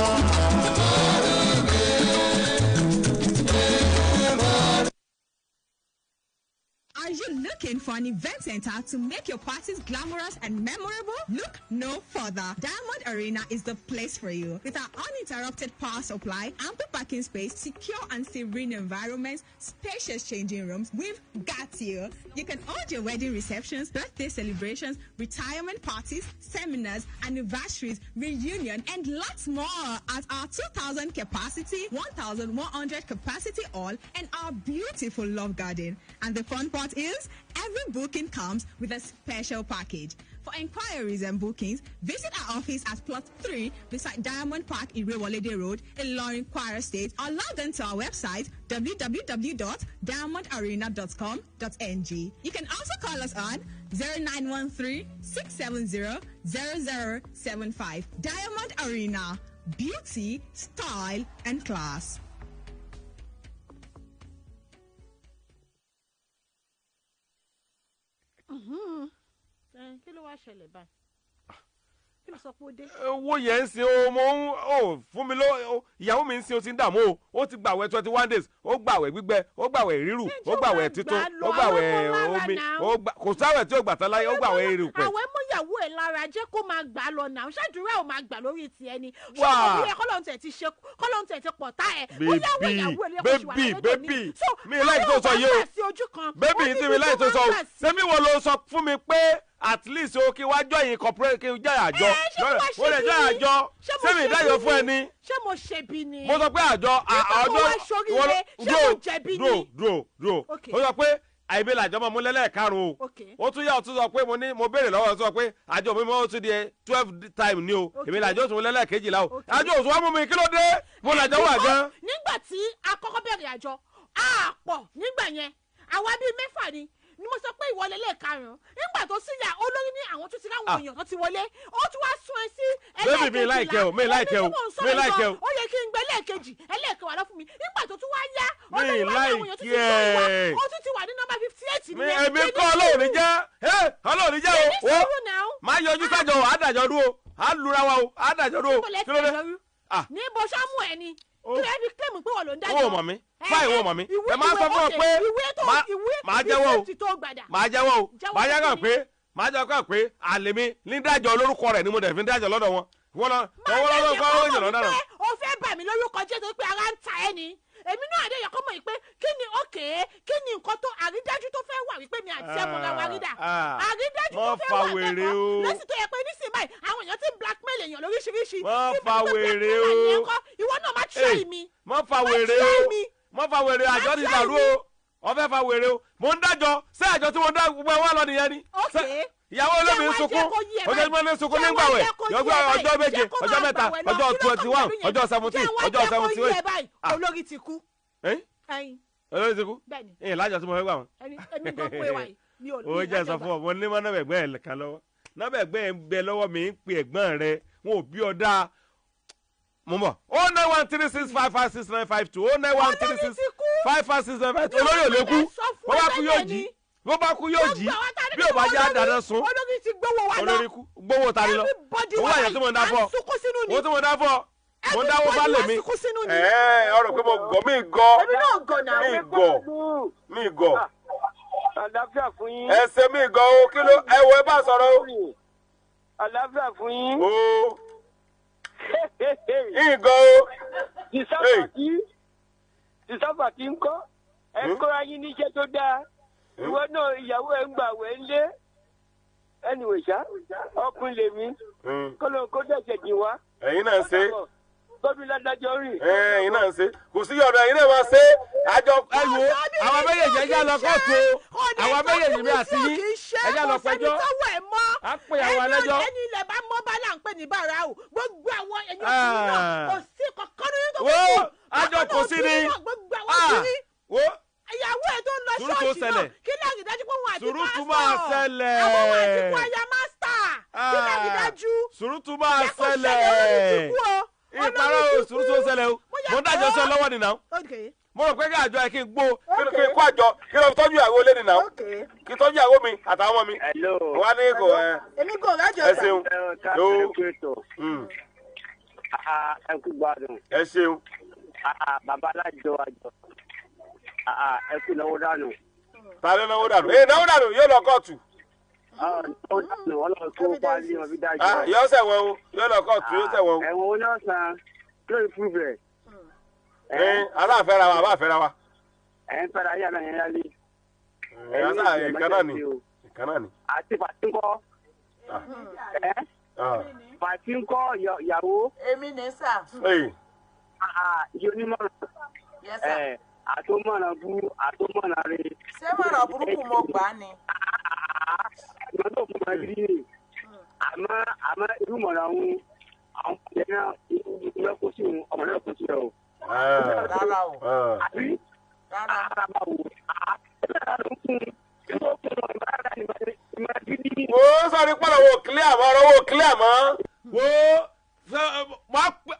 Looking for an event center to make your parties glamorous and memorable? Look no further. Diamond Arena is the place for you. With our uninterrupted power supply, ample parking space, secure and serene environment, spacious changing rooms, we've got you. You can hold your wedding receptions, birthday celebrations, retirement parties, seminars, anniversaries, reunion, and lots more at our 2,000 capacity, 1,100 capacity hall, and our beautiful love garden. And the fun part is, every booking comes with a special package. For inquiries and bookings, visit our office at Plot 3 beside Diamond Park, Irewolede Road, Ilorin, Kwara State, or log on to our website www.diamondarena.com.ng. You can also call us on 0913 670 0075. Diamond Arena, beauty, style, and class. Kí ló wá ṣẹlẹ̀ báyìí? Kí ló sọ pé ó dé? Owó yẹn ń sin o, mo ń o fún mi ló ìyàwó mi ń sin, o ti ń dààmú o. Ó ti gbàwẹ̀ 21 days, ó gbàwẹ̀ gbígbẹ, ó gbàwẹ̀ rírù, ó gbàwẹ̀ títún, ó gbàwẹ̀ omi, kò sáwẹ̀ tí ó gbà tán láyé, ó gbàwẹ̀ erùpẹ̀. Àwẹ̀ mú ìyàwó ẹ̀ lára, jẹ́ kó máa gbà lọ náà. Ṣáàdúrà ò máa gbà lórí tiẹ̀ ni? Ṣé kò bí ẹ kọ́lọ́n tẹ̀ ti ṣe, kọ́lọ́n tẹ̀ ti pọ̀ tá ẹ̀? Bóyá àwọn ìyàwó ẹ̀ lè kó ṣì wà baby lọ́dọ̀ baby ní. So mi láì tó sọ yìí o, baby, tí mi láì tó sọ o, sẹ́mi wo ló sọ fún mi pé at least o kí wá join corporate, kí n jẹ́ àjọ? Ṣé mo wá Mo lè ṣe jẹ́ bí ni? àjọ. Ṣé mo Sẹ́mi ṣe ìdájọ́ bí fún ẹ ni? ni. Ṣé mo ṣe bí ni? Mo sọ pé àjọ Nípa àjọ mo wá ṣoríire, ṣé mo jẹ̀bi ni? Dúró, dúró, dúró. Okay. Ó sọ pé àìbí làjọ máa mú lẹ́lẹ́ẹ̀karùn-ún o. Ó tún yà, ó tún sọ pé mo ní mo béèrè lọ́wọ́, ó sọ pé àjọ mi mọ́, ó tún di 12 time ni o. Èmi làjọ tún mú lẹ́lẹ́ẹ̀kejìlá o. Àjọ òtún wá mú mi, kí ló dé mo làjọ wà gan. Nígbà tí a kọ́kọ́ bẹ̀rẹ̀ àjọ, a pọ̀ nígbà yẹn, àwa bíi mẹ́fà ni. Ni mo sọ pé ìwọlé lẹ́ẹ̀karùn-ún. Nígbà tó sì yà, olórí ní àwọn tó ti ráwọn èèyàn tó ti wọlé, ó tún wá sún ẹ sí. Baby, mi like ẹ o, mi like ẹ o, Èmi tí mò ń mi sọ̀rọ̀ like ẹ o. gan, ó yẹ kí n gbẹ lẹ́ẹ̀kejì, ẹlẹ́ẹ̀kẹwàá lọ fún mi. Nígbà tó tún wá yá, Mi olórí wá ní àwọn èèyàn tó ti like join wa, ẹ. ó tún ti wà ní nọ́mbà 58 Mi nìyẹn. èmi kọ́, Ọlọ́run ní jẹ́ ẹ, Ọlọ́run ní jẹ́ o. Ní O sùúrù náà. máa yọjú sájọ o, àdàjọ dúró, á lura wa o, àdàjọ dúró. Níbo lẹ Kí ló ti dé? dájọ́ rú? Ah. Níbo ṣámú ẹ ni? Kí lẹ fi claim pé wọ́n ló ń dájọ́? Ó mọ̀ mí fáì, wọ́n mọ̀ mí. Ẹ máa sọ fún ọ pé ìwé tó ìwé máa jẹ́wọ́ o, ìwé tó gbàdà. máa jẹ́wọ́ o. Jẹ́wọ́ Máa jẹ́wọ́ kí ni? pé máa jẹ́wọ́ pé àlè mi ní dájọ́ lórúkọ rẹ̀ ni mo dẹ̀ fi ń dájọ́ lọ́dọ̀ wọn. Wọ́n lọ wọ́n lọ́dọ̀ kọ́ ó jọ̀lọ́ dáná. Pé o fẹ́ bà mí lórúkọ jẹ́ torí pé ara ń ta ẹ́ ni. Èmi náà àdé yẹ kó mọ̀ pé kí ni òkè, kí ni nǹkan tó àrídájú tó fẹ́ wà wípé mi àti ẹ̀ mọ̀ra wa rí dà? Ah, Àrídájú tó mọ́ fẹ́ fa wà wèrè kẹ́kọ̀ọ́ o. lọ́sì tó yẹ pé nísìnyí báyìí àwọn èèyàn ti ń blackmail èèyàn lóríṣiríṣi. Mọ́ Tí fa mo ní pé wèrè blackmailer o. ni ẹ kọ́, ìwọ náà má try Hey, mi. mọ́ fa Má wèrè try o, mi. mọ́ fa wèrè. Àjọ ti try dàrú mi. o, wọ́n fẹ́ fa wèrè o. Mò ń dájọ́ ṣé àjọ tí mo dá gbogbo ẹ wá lọ nìyẹn ni. Okay. Ìyàwó olómi ń Jẹ́ wá sunkún, jẹ́ kó yí ẹ báyìí. ojoojúmọ́ ní sunkún Jẹ́ wá nígbà wẹ̀ jẹ́ kó yí yọgbẹ́ ẹ báyìí. ọjọ́ 7, Jẹ́ kó ọjọ́ máa 3, gbàwẹ̀ lọ. ọjọ́ Kí ló kàn 21, pẹ̀lú yẹn? ọjọ́ 17, Jẹ́ wá ọjọ́ jẹ́ kó 78. yí ẹ báyìí. Ah. Olórí ti kú. Ẹ́n? Ẹyin. Olórí ti kú. Bẹ́ẹ̀ni. Ẹ̀yìn lájọ tí mo fẹ́ gbà wọ́n. Ẹni èmi gan pé wà yìí mi ò Ó ní jẹ́ sọ lájọ fún ọ, mo ní mọ́ nọ́mbà ẹ̀gbọ́n ẹ̀ kan lọ́wọ́, nọ́mbà ẹ̀gbọ́n ẹ̀ ń bẹ lọ́wọ́ mi, ń pe ẹ̀gbọ́n rẹ, wọn ò bí ọ dáa. Mo mọ̀ 09136556952, 09136556952. Olórí ò lè kú, bó bá kú yóò jí, bó bá kú yóò jí, bí ò bá jẹ́ àdáná sun. Olórí ti gbówó wa lọ. Olórí kú, gbówó ta ni lọ? Everybody Owó wa àyà tí mo ń dá à ń fún ọ, sunkún sínú ni. owó tí mo dá fún ọ, mo ń dáwó bá lè mi. Everybody wa sunkún sínú ni. Ẹ ọ̀rọ̀ pé mo gọ̀, mí gọ̀. Èmi náà gọ̀ náà. Mí gọ̀, mí gọ̀. Àlàáfíà fún yín. Ẹsẹ̀ mi gọ̀ o, kí ló ẹ wo, ẹ bá sọ̀rọ̀ o. Àlàáfíà fún yín. O ìgọ̀ o. Tìsáfà tí ń kọ́. Ẹ kọ́ra yín níṣẹ́ tó dáa. Ìwọ náà ìyàwó ẹ̀ ń gbà wẹ̀ ń lé. Anyway ṣá, ọkùnrin lèmi. Kọ́lọ́ kó dẹ̀sẹ̀ jìn wá. Ẹ̀yin náà ń ṣe. Gómìnà ládájọ́ rìn. Ẹ̀yin náà ń ṣe, kò sí ọ̀dọ̀ ẹ̀yin náà máa ṣe àjọ. Ẹ wo àwọn méjèèjì, ẹjẹ́ lọ kóòtù o. Àwọn méjèèjì mi àti yín, ẹjẹ́ lọ pẹjọ́. Kò sẹ́ni tọ́wọ́ ẹ̀ mọ́. Á pè àwọn ẹlẹ́jọ́. Ẹni ilẹ̀ bá mọ́ bá là ń pè ní bàrà o. Gbogbo àwọn ẹ̀yìn obìnrin náà, kò sí kankan nínú tó Wo fi kú. àjọ kò sí ni. Gbogbo àwọn Ah, obìnrin. Wo Ìyàwó ẹ̀ tó ń lọ Sùúrù tó ṣọ́ọ̀ṣì náà, ṣẹlẹ̀. kí lẹ́rìí dájú pé òun àti Sùúrù máa pásítọ̀, ṣẹlẹ̀. àwọn òun àti kwaya mástà, kí lẹ́rìí dájú? Sùúrù máa Jẹ́ kó ṣẹlẹ̀, olórí ti ṣẹlẹ̀. kú o. Ìparọ́ o, sùúrù tó ṣẹlẹ̀ o. Mo ń dájọ́ sí ọ lọ́wọ́ nìyà. Okay. Mo rò pé kí àjọ ẹ kí n gbó, kí n kó àjọ, kí n lọ fi tọ́jú ìyàwó lé nìyà, kí n tọ́jú ìyàwó mi àtàwọn ọmọ mi. Wọ́n á ní kò ẹ. Èmi kò rájọ Ẹ ṣeun. Yóò. Ẹ kú gbádùn. Ẹ ṣeun. Bàbá alájọ àjọ. Ẹ kú náwó dànù. Ta ló náwó dànù? Ee, náwó dànù yóò lọ kóòtù. Yóò ṣẹ̀wọ̀n o, yóò lọ kóòtù, yóò ṣẹ̀wọ̀n o. Ẹ̀wọ̀n oníọ̀sán lórí fúrufú rẹ̀. Aláàfẹ́ra wa, àbáfẹ́ra wa. Ẹ̀ ń fẹ́ra yàrá yẹn lálẹ́. Ìkan náà ni, ìkan náà ni. Àti fàtíńkọ́. Fàtíńkọ́ ìyàwó. Èmi ní sà. Ìyá onímọ̀ràn. Àtọ́mọ̀ràn bú, àtọ́mọ̀ràn rẹ̀. Ṣé mọ̀ràn burúkú mo gbà á ni? Àmọ́ tó fún mi rí ni. Àmọ́ irú mọ̀ràn òun, àwọn ọmọdé náà ìlú kó sí òun, ọmọdé náà kó sí ẹ o. Rárá o. Àbí? Rárá. Wo sọ̀rọ̀ pọ̀lọ̀ wo clear mọ́, ọ̀rọ̀ wo clear mọ́. Wo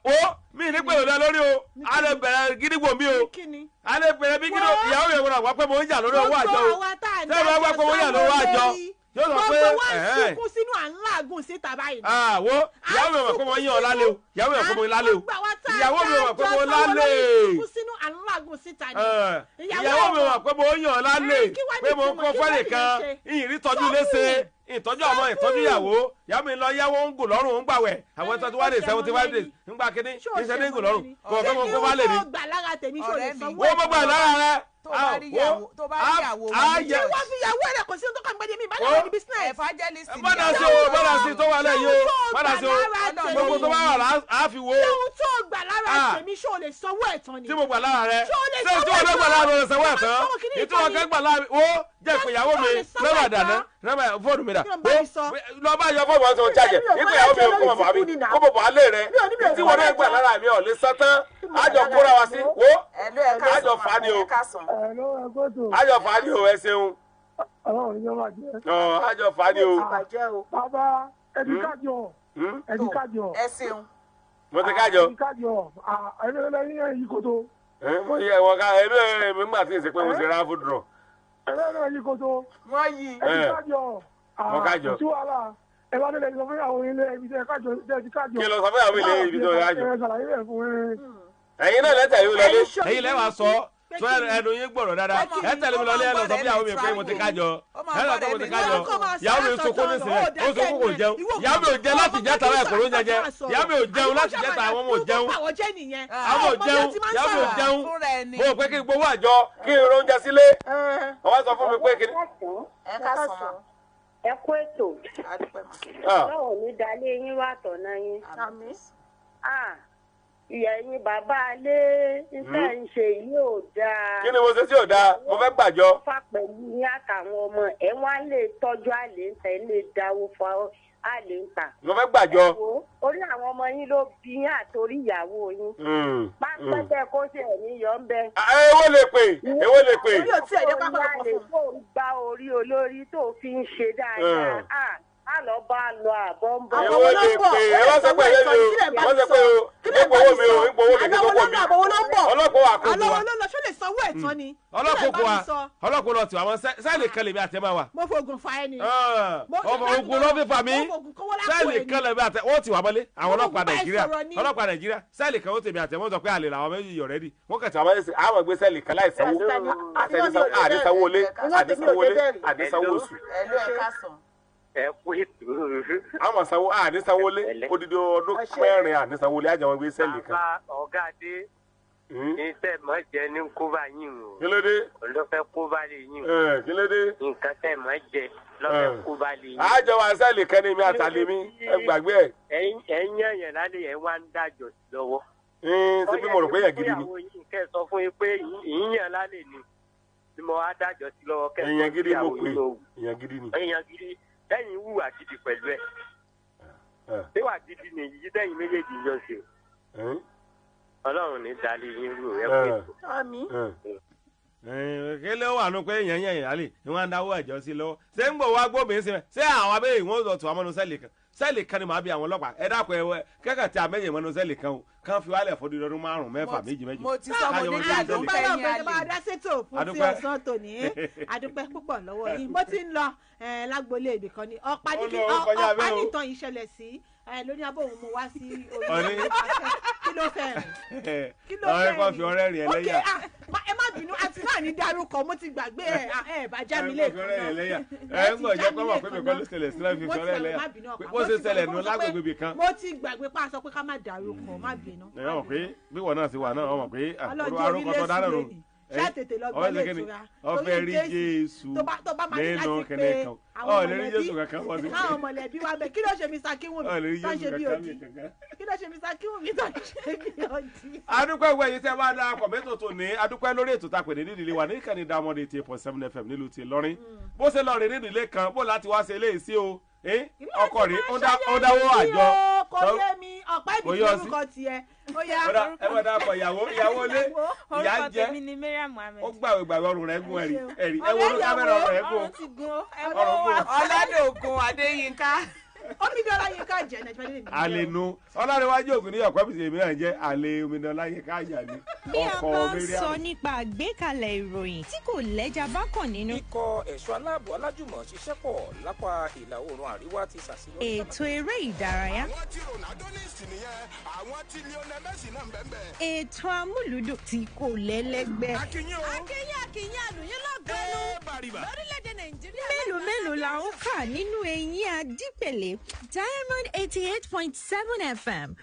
wo mi ní pẹ̀lú ọ̀dà lórí o, a lè bẹ̀rẹ̀ gídígbò mi o, a lè bẹ̀rẹ̀ bí gídígbò ìyàwó mi wọ́n wá pé mo ń jà lórí owó àjọ o, ṣé wọ́n wá pé mo ń jà lórí owó àjọ? Yóò sọ pé gbogbo wa ń sunkún sínú à ń làágùn síta báyìí. Wo ìyàwó mi mọ̀ pé mo yàn ọ́ lálẹ́ o, ìyàwó mi mọ̀ pé mo lálẹ́ o, ìyàwó mi mọ̀ pé mo lálẹ́. Sunkún sínú à ń làágùn síta ni. Ìyàwó mi mọ̀ pé mo yàn ọ́ lálẹ́ pé mo ń kọ́ fẹ́lẹ̀ kan, ìrì tọ́jú léṣe, ìtọ́jú ọmọ, ìtọ́jú ìyàwó. Ìyàwó mi lọ yáwó ń gùn lọ́rùn ń gbàwẹ̀ àwọn 21 days 75 days ń gbà kínní iṣẹ́ ní gùn lọ́rùn kò fẹ́ mo kó bá lè ní. Ṣé kí wọ́n gbà lára tèmi ṣó lè sanwó ẹ̀? Wọ́n gbà lára rẹ. Tó bá rí ìyàwó, tó bá rí ìyàwó wọn ní church. Wọ́n fi ìyàwó rẹ̀ kò sí ohun tó kàn gbẹ́dẹ̀ mi ìbálẹ̀ ní business. Evangelist ni bọ́dà sí o, bọ́dà sí tó wà lẹ́yìn o, bọ́dà sí o, gbogbo tó bá wà á fi wo. Ṣé ohun tó gbà lára tèmi ṣó lè sanwó ẹ̀ tán ni? Tí mo gbà lára rẹ, ṣé tí wọ́n gbà lára rẹ sanwó ẹ̀ tán? Ètò wọn kan gbà lára wo jẹ́ ìpè ìyàwó mi lọ́wọ́ àdàná lọ́wọ́ fóònù mi dà. Lọ bá yọ fóònù wọn tó ń jájẹ, ìpè ìyàwó mi kó bàbá mi kó bàbá alẹ́ rẹ, tí wọ́n náà gbà lára mi ò lè sán tán, àjọ kóra wa sí wo, àjọ fà ni o, àjọ fà ni o, ẹ ṣeun. Àjọ fà ni o. Bàbá ẹbí kájọ, ẹbí kájọ. Ẹ ṣeun. Mo ti kájọ. Ẹbí kájọ, ẹbí lẹ́yìn ẹ̀yìn koto. Mo yẹ wọn ká ẹbí mi gbà tí ì ṣe pé mo ṣe ráfù dùrọ̀. Ẹbí lẹ́yìn koto. Wọ́n yí. Ẹbí kájọ. Mo kájọ. Kò sí wàhálà. Ẹ bá délé sọ fún àwọn ilé ibi tẹ kájọ tẹ kájọ. Kí ló sọ fún àwọn ilé ibi tó kájọ? Ẹ ṣàlàyé rẹ̀ fún ẹ. Ẹ̀yin náà lẹ́tẹ̀ yóò lọlé. Ẹ̀yin lẹ́wàá sọ tó ẹnu yín gbọ̀rọ̀ dáadáa. Ẹ tẹ̀lé mi lọlé, ẹ lọ sọ fún ìyàwó mi pé mo ti kájọ. Ẹ lọ sọ mo ti kájọ. Ìyàwó mi sunkún nísìnyẹn, ó sunkún kò jẹun. Ìyàwó mi ò jẹ láti jẹta láì kòró jẹjẹ. Ìyàwó mi ò jẹun láti jẹta, àwọn ọmọ ò jẹun. Àwọn ò jẹun, ìyàwó mi ò jẹun. Mo rò pé kí n gbowó àjọ, kí n ro oúnjẹ sílé. Wọ́n sọ fún mi pé kí ni. Ẹ ká sàn mọ́. Ẹ kú ètò. Báwo ni dalé yín wà tọ̀nà yín? Ìyá yín bàbá alé iṣẹ́ ń ṣe yìí ò dáa. Kí ni mo ṣe tí ò dáa? Mo fẹ́ gbàjọ. Fà pẹ̀lú yín àtàwọn ọmọ ẹ̀ wọ́n á lè tọ́jú àlè ń tẹ̀ lè dáwó fún àlè ń tà. Mo fẹ́ gbàjọ. Orí àwọn ọmọ yín ló bí yín àtòrí ìyàwó yín. Pápẹ́tẹ̀ kó ṣe ẹ̀mí yọ ń bẹ. Èwo lè pè? Èwo lè pè? Orí ò tí ẹ̀ dé pápá ọkọ̀ fún. Tó ń gba orí olórí tó fi ń ṣe dáadáa. A lọ bá lọ àbọ̀ ń bọ̀. Èwo lè pè? Ẹ wá sọ pé ẹ lè o, wọ́n sọ pé o, ipò owó mi o, ipò owó mi kí tó kó mi. Ọlọ́pàá wà kó wa. wa. Àlọ́ ló lọ, ṣó lè sanwó ẹ̀ tán ni? Ọlọ́pàá kó wa, ọlọ́pàá lọ tì wá, àwọn sẹ́ẹ̀lì kan lèmi àti ẹ̀ máa wà. Mo fògùn fa ẹni. Ọmọ ogun ló fi fà mí. Sẹ́ẹ̀lì kan lèmi àti wọ́n ti wà mọ́lé. Àwọn ọlọ́pàá Nàìjíríà, ọlọ́pàá Nàìjíríà, sẹ́ẹ̀lì kan ó tèmi àti ẹ̀ wọ́n sọ pé àlè làwọn méjì yọ̀ rẹ́dì. Wọ́n kàn tí àwọn gbé sẹ́ẹ̀lì kan láì sanwó, àdìsanwó lé, àdìsanwó lé, àdìsanwó oṣù. Ẹ ló ẹ ká sàn. Ẹ kú ètò. Àwọn sanwó ànísanwó lé odidi ọdún mẹ́rin ànísanwó lé àjẹmọ́ gbé sẹ́ẹ̀lì kan. Bàbá ọ̀gá dé iṣẹ́ mọ̀ jẹ́ ní kóbá yín o. Kí ló dé? Lọ́fẹ́ kóbá lè yín o. Kí ló dé? Nǹkan tẹ̀ mọ̀ jẹ lọ́fẹ́ kóbá lè yín. Àjọ wa sẹ́ẹ̀lì kan ní mi àtàlẹ́ mi ẹ gbàgbé ẹ̀. Ẹ ń yàn yàn lálẹ́ ẹ̀ wá ń dájọ́ lọ́wọ́. Ṣé bí mo rò pé yàn gidi ni? Kẹ́ sọ fún yín pé ìyàn lálẹ́ ni ni mo wá dájọ́ sí lọ́wọ́ kẹ́ Èèyàn gidi mo pè, èèyàn gidi ni. Èèyàn gidi lẹ́yìn wùwà gidi pẹ̀lú ẹ̀. Ṣé wà gidi nìyí lẹ́yìn méjèèjì yọ ṣe? Ọlọ́run ní dalẹ̀ yín rú ẹ pé. Àmín. Kí ló wà nù pé èèyàn yẹn ìyálè ni wọ́n á dáwọ́ ẹ̀jọ́ sí lọ́wọ́? Ṣé ń gbọ́ wá gbóbìnrin sí mi? Ṣé àwọn abẹ́rẹ́ ìwọ̀n ọ̀tún àwọn ọmọ sẹ́ẹ̀lì kan? Sẹ́ẹ̀lì kan ni màá bí àwọn ọlọ́pàá. Ẹ dákun ẹ kẹ́kẹ́ tí a méjì mọ́nu sẹ́ẹ̀lì kan o. Kàn fi wálẹ̀ fún ọdún márùn-ún mẹ́fà méjì mẹ́jọ. Mo ti sọ mo ní ìyá ló ń fẹ́ yín àlè. Adúpẹ́ lọ́wọ́ adásètò fún ti ọ̀sán tòní. Adúpẹ́ púpọ̀ lọ́wọ́ yín. Mo ti ń lọ lágboolé ibì kan ni ọ̀pá nìtàn ìṣẹ̀lẹ̀ sí lóní abọ́ òun mo wá sí orí kí ló fẹ́ rìn. Kí ló fẹ́ rìn? Ọ̀rẹ́ kan fi ọ̀rẹ́ rìn ẹlẹ́yà. Ẹ má bínú àti ti náà ní dárúkọ, mo ti gbàgbé ẹ ẹ bá já mi lẹ́ẹ̀kan náà. Ẹ ń gbọ́ jẹ́ pé wọ́n pè mí kọ́ ló ṣẹlẹ̀ sílẹ̀ fi sọ́rẹ́ ẹlẹ́yà bó ṣe ṣẹlẹ̀ nù lágbègbè ibì kan. Mo ti gbàgbé pa sọ pé ká má dárúkọ, má bínú. Ẹ mọ̀ pé bí wọn náà ṣe wà náà, wọ́n mọ̀ pé Ọlọ́jọ́ arúgbó tó orílẹ̀ dáná nù. sùn lónìí, ṣá tètè lọ gbọ́ lè tura Ọfẹ rí Jésù tó bá máa ní nínú láti kẹ̀nẹ́ pé kan àwọn ọ lè rí mọ̀lẹ́bí Jésù kankan wọ́n sí. káwọn mọ̀lẹ́bí wa bẹ̀. Kí ló ṣe Mr. Kínwùmí Ọ lè rí tó ń Jésù ṣe bí kankan odi? mi kankan. Kí ló ṣe Mr. Kínwùmí tó ń ṣe bí odi? Adúpẹ́ ìwé yìí tẹ́ bá darapọ̀ mẹ́tò tó ní adúpẹ́ lórí ètò tá a pè ní nídìílé wa ní ìkànnì Diamond 88.7 FM nílùú ti Ìlọrin. Bó ṣe lọ rè nídìílé kan, bó láti wá ṣe eléyìí sí o, ọkọ rè ó dáwọ́ àjọ. Kò yé mi, ọ̀pá Kò ìbí yé ọ sí. lórúkọ tiẹ̀ ó yá. Ó dá, ẹ bá darapọ̀ ìyàwó, ìyàwó ilé ìyá Orúkọ jẹ́ tèmi ni Mariam Muhammed. Ó gbàwé gbàwé, ọrùn rẹ̀ gún. Ẹ̀rí ẹ̀rí, ẹ wo ló kámẹ́rà, ọrùn rẹ̀ gún. Ọrùn ti gún ó. Ẹ Ọrùn wọ́n gún. wá. Ọládògùn Adéyínká. Omidan Yínká jẹ́ Nàìjíríà lè ní. Àlenu Ọlárẹ̀wájú Ògùn ní ọ̀pẹ́ bìsẹ̀ mìíràn jẹ́ àlè Omidan Láyínká Àjàní Bí a ọkọ bá ń Mariam. sọ nípa àgbékalẹ̀ ìròyìn tí kò lẹ́jà bá kàn nínú. Ikọ̀ ẹ̀ṣọ́ aláàbò alájùmọ̀ ṣiṣẹ́ pọ̀ lápá ìlà oòrùn àríwá ti ṣàṣeyọrí. Ètò eré ìdárayá. Àwọn tí Ronaldo ní ìsìn nìyẹn, àwọn tí Lionel Messi náà ń bẹ́ẹ̀ bẹ́ẹ̀. Ètò amúlùdùn tí kò lẹ́lẹ́gbẹ́. Akínyìn o. Akínyìn, akínyìn, àlùyìn lọ́gọ́nù lórílẹ̀‐èdè Nàìjíríà. Mélòó mélòó la ó kà nínú eyín adípèlé? Diamond 88.7 FM.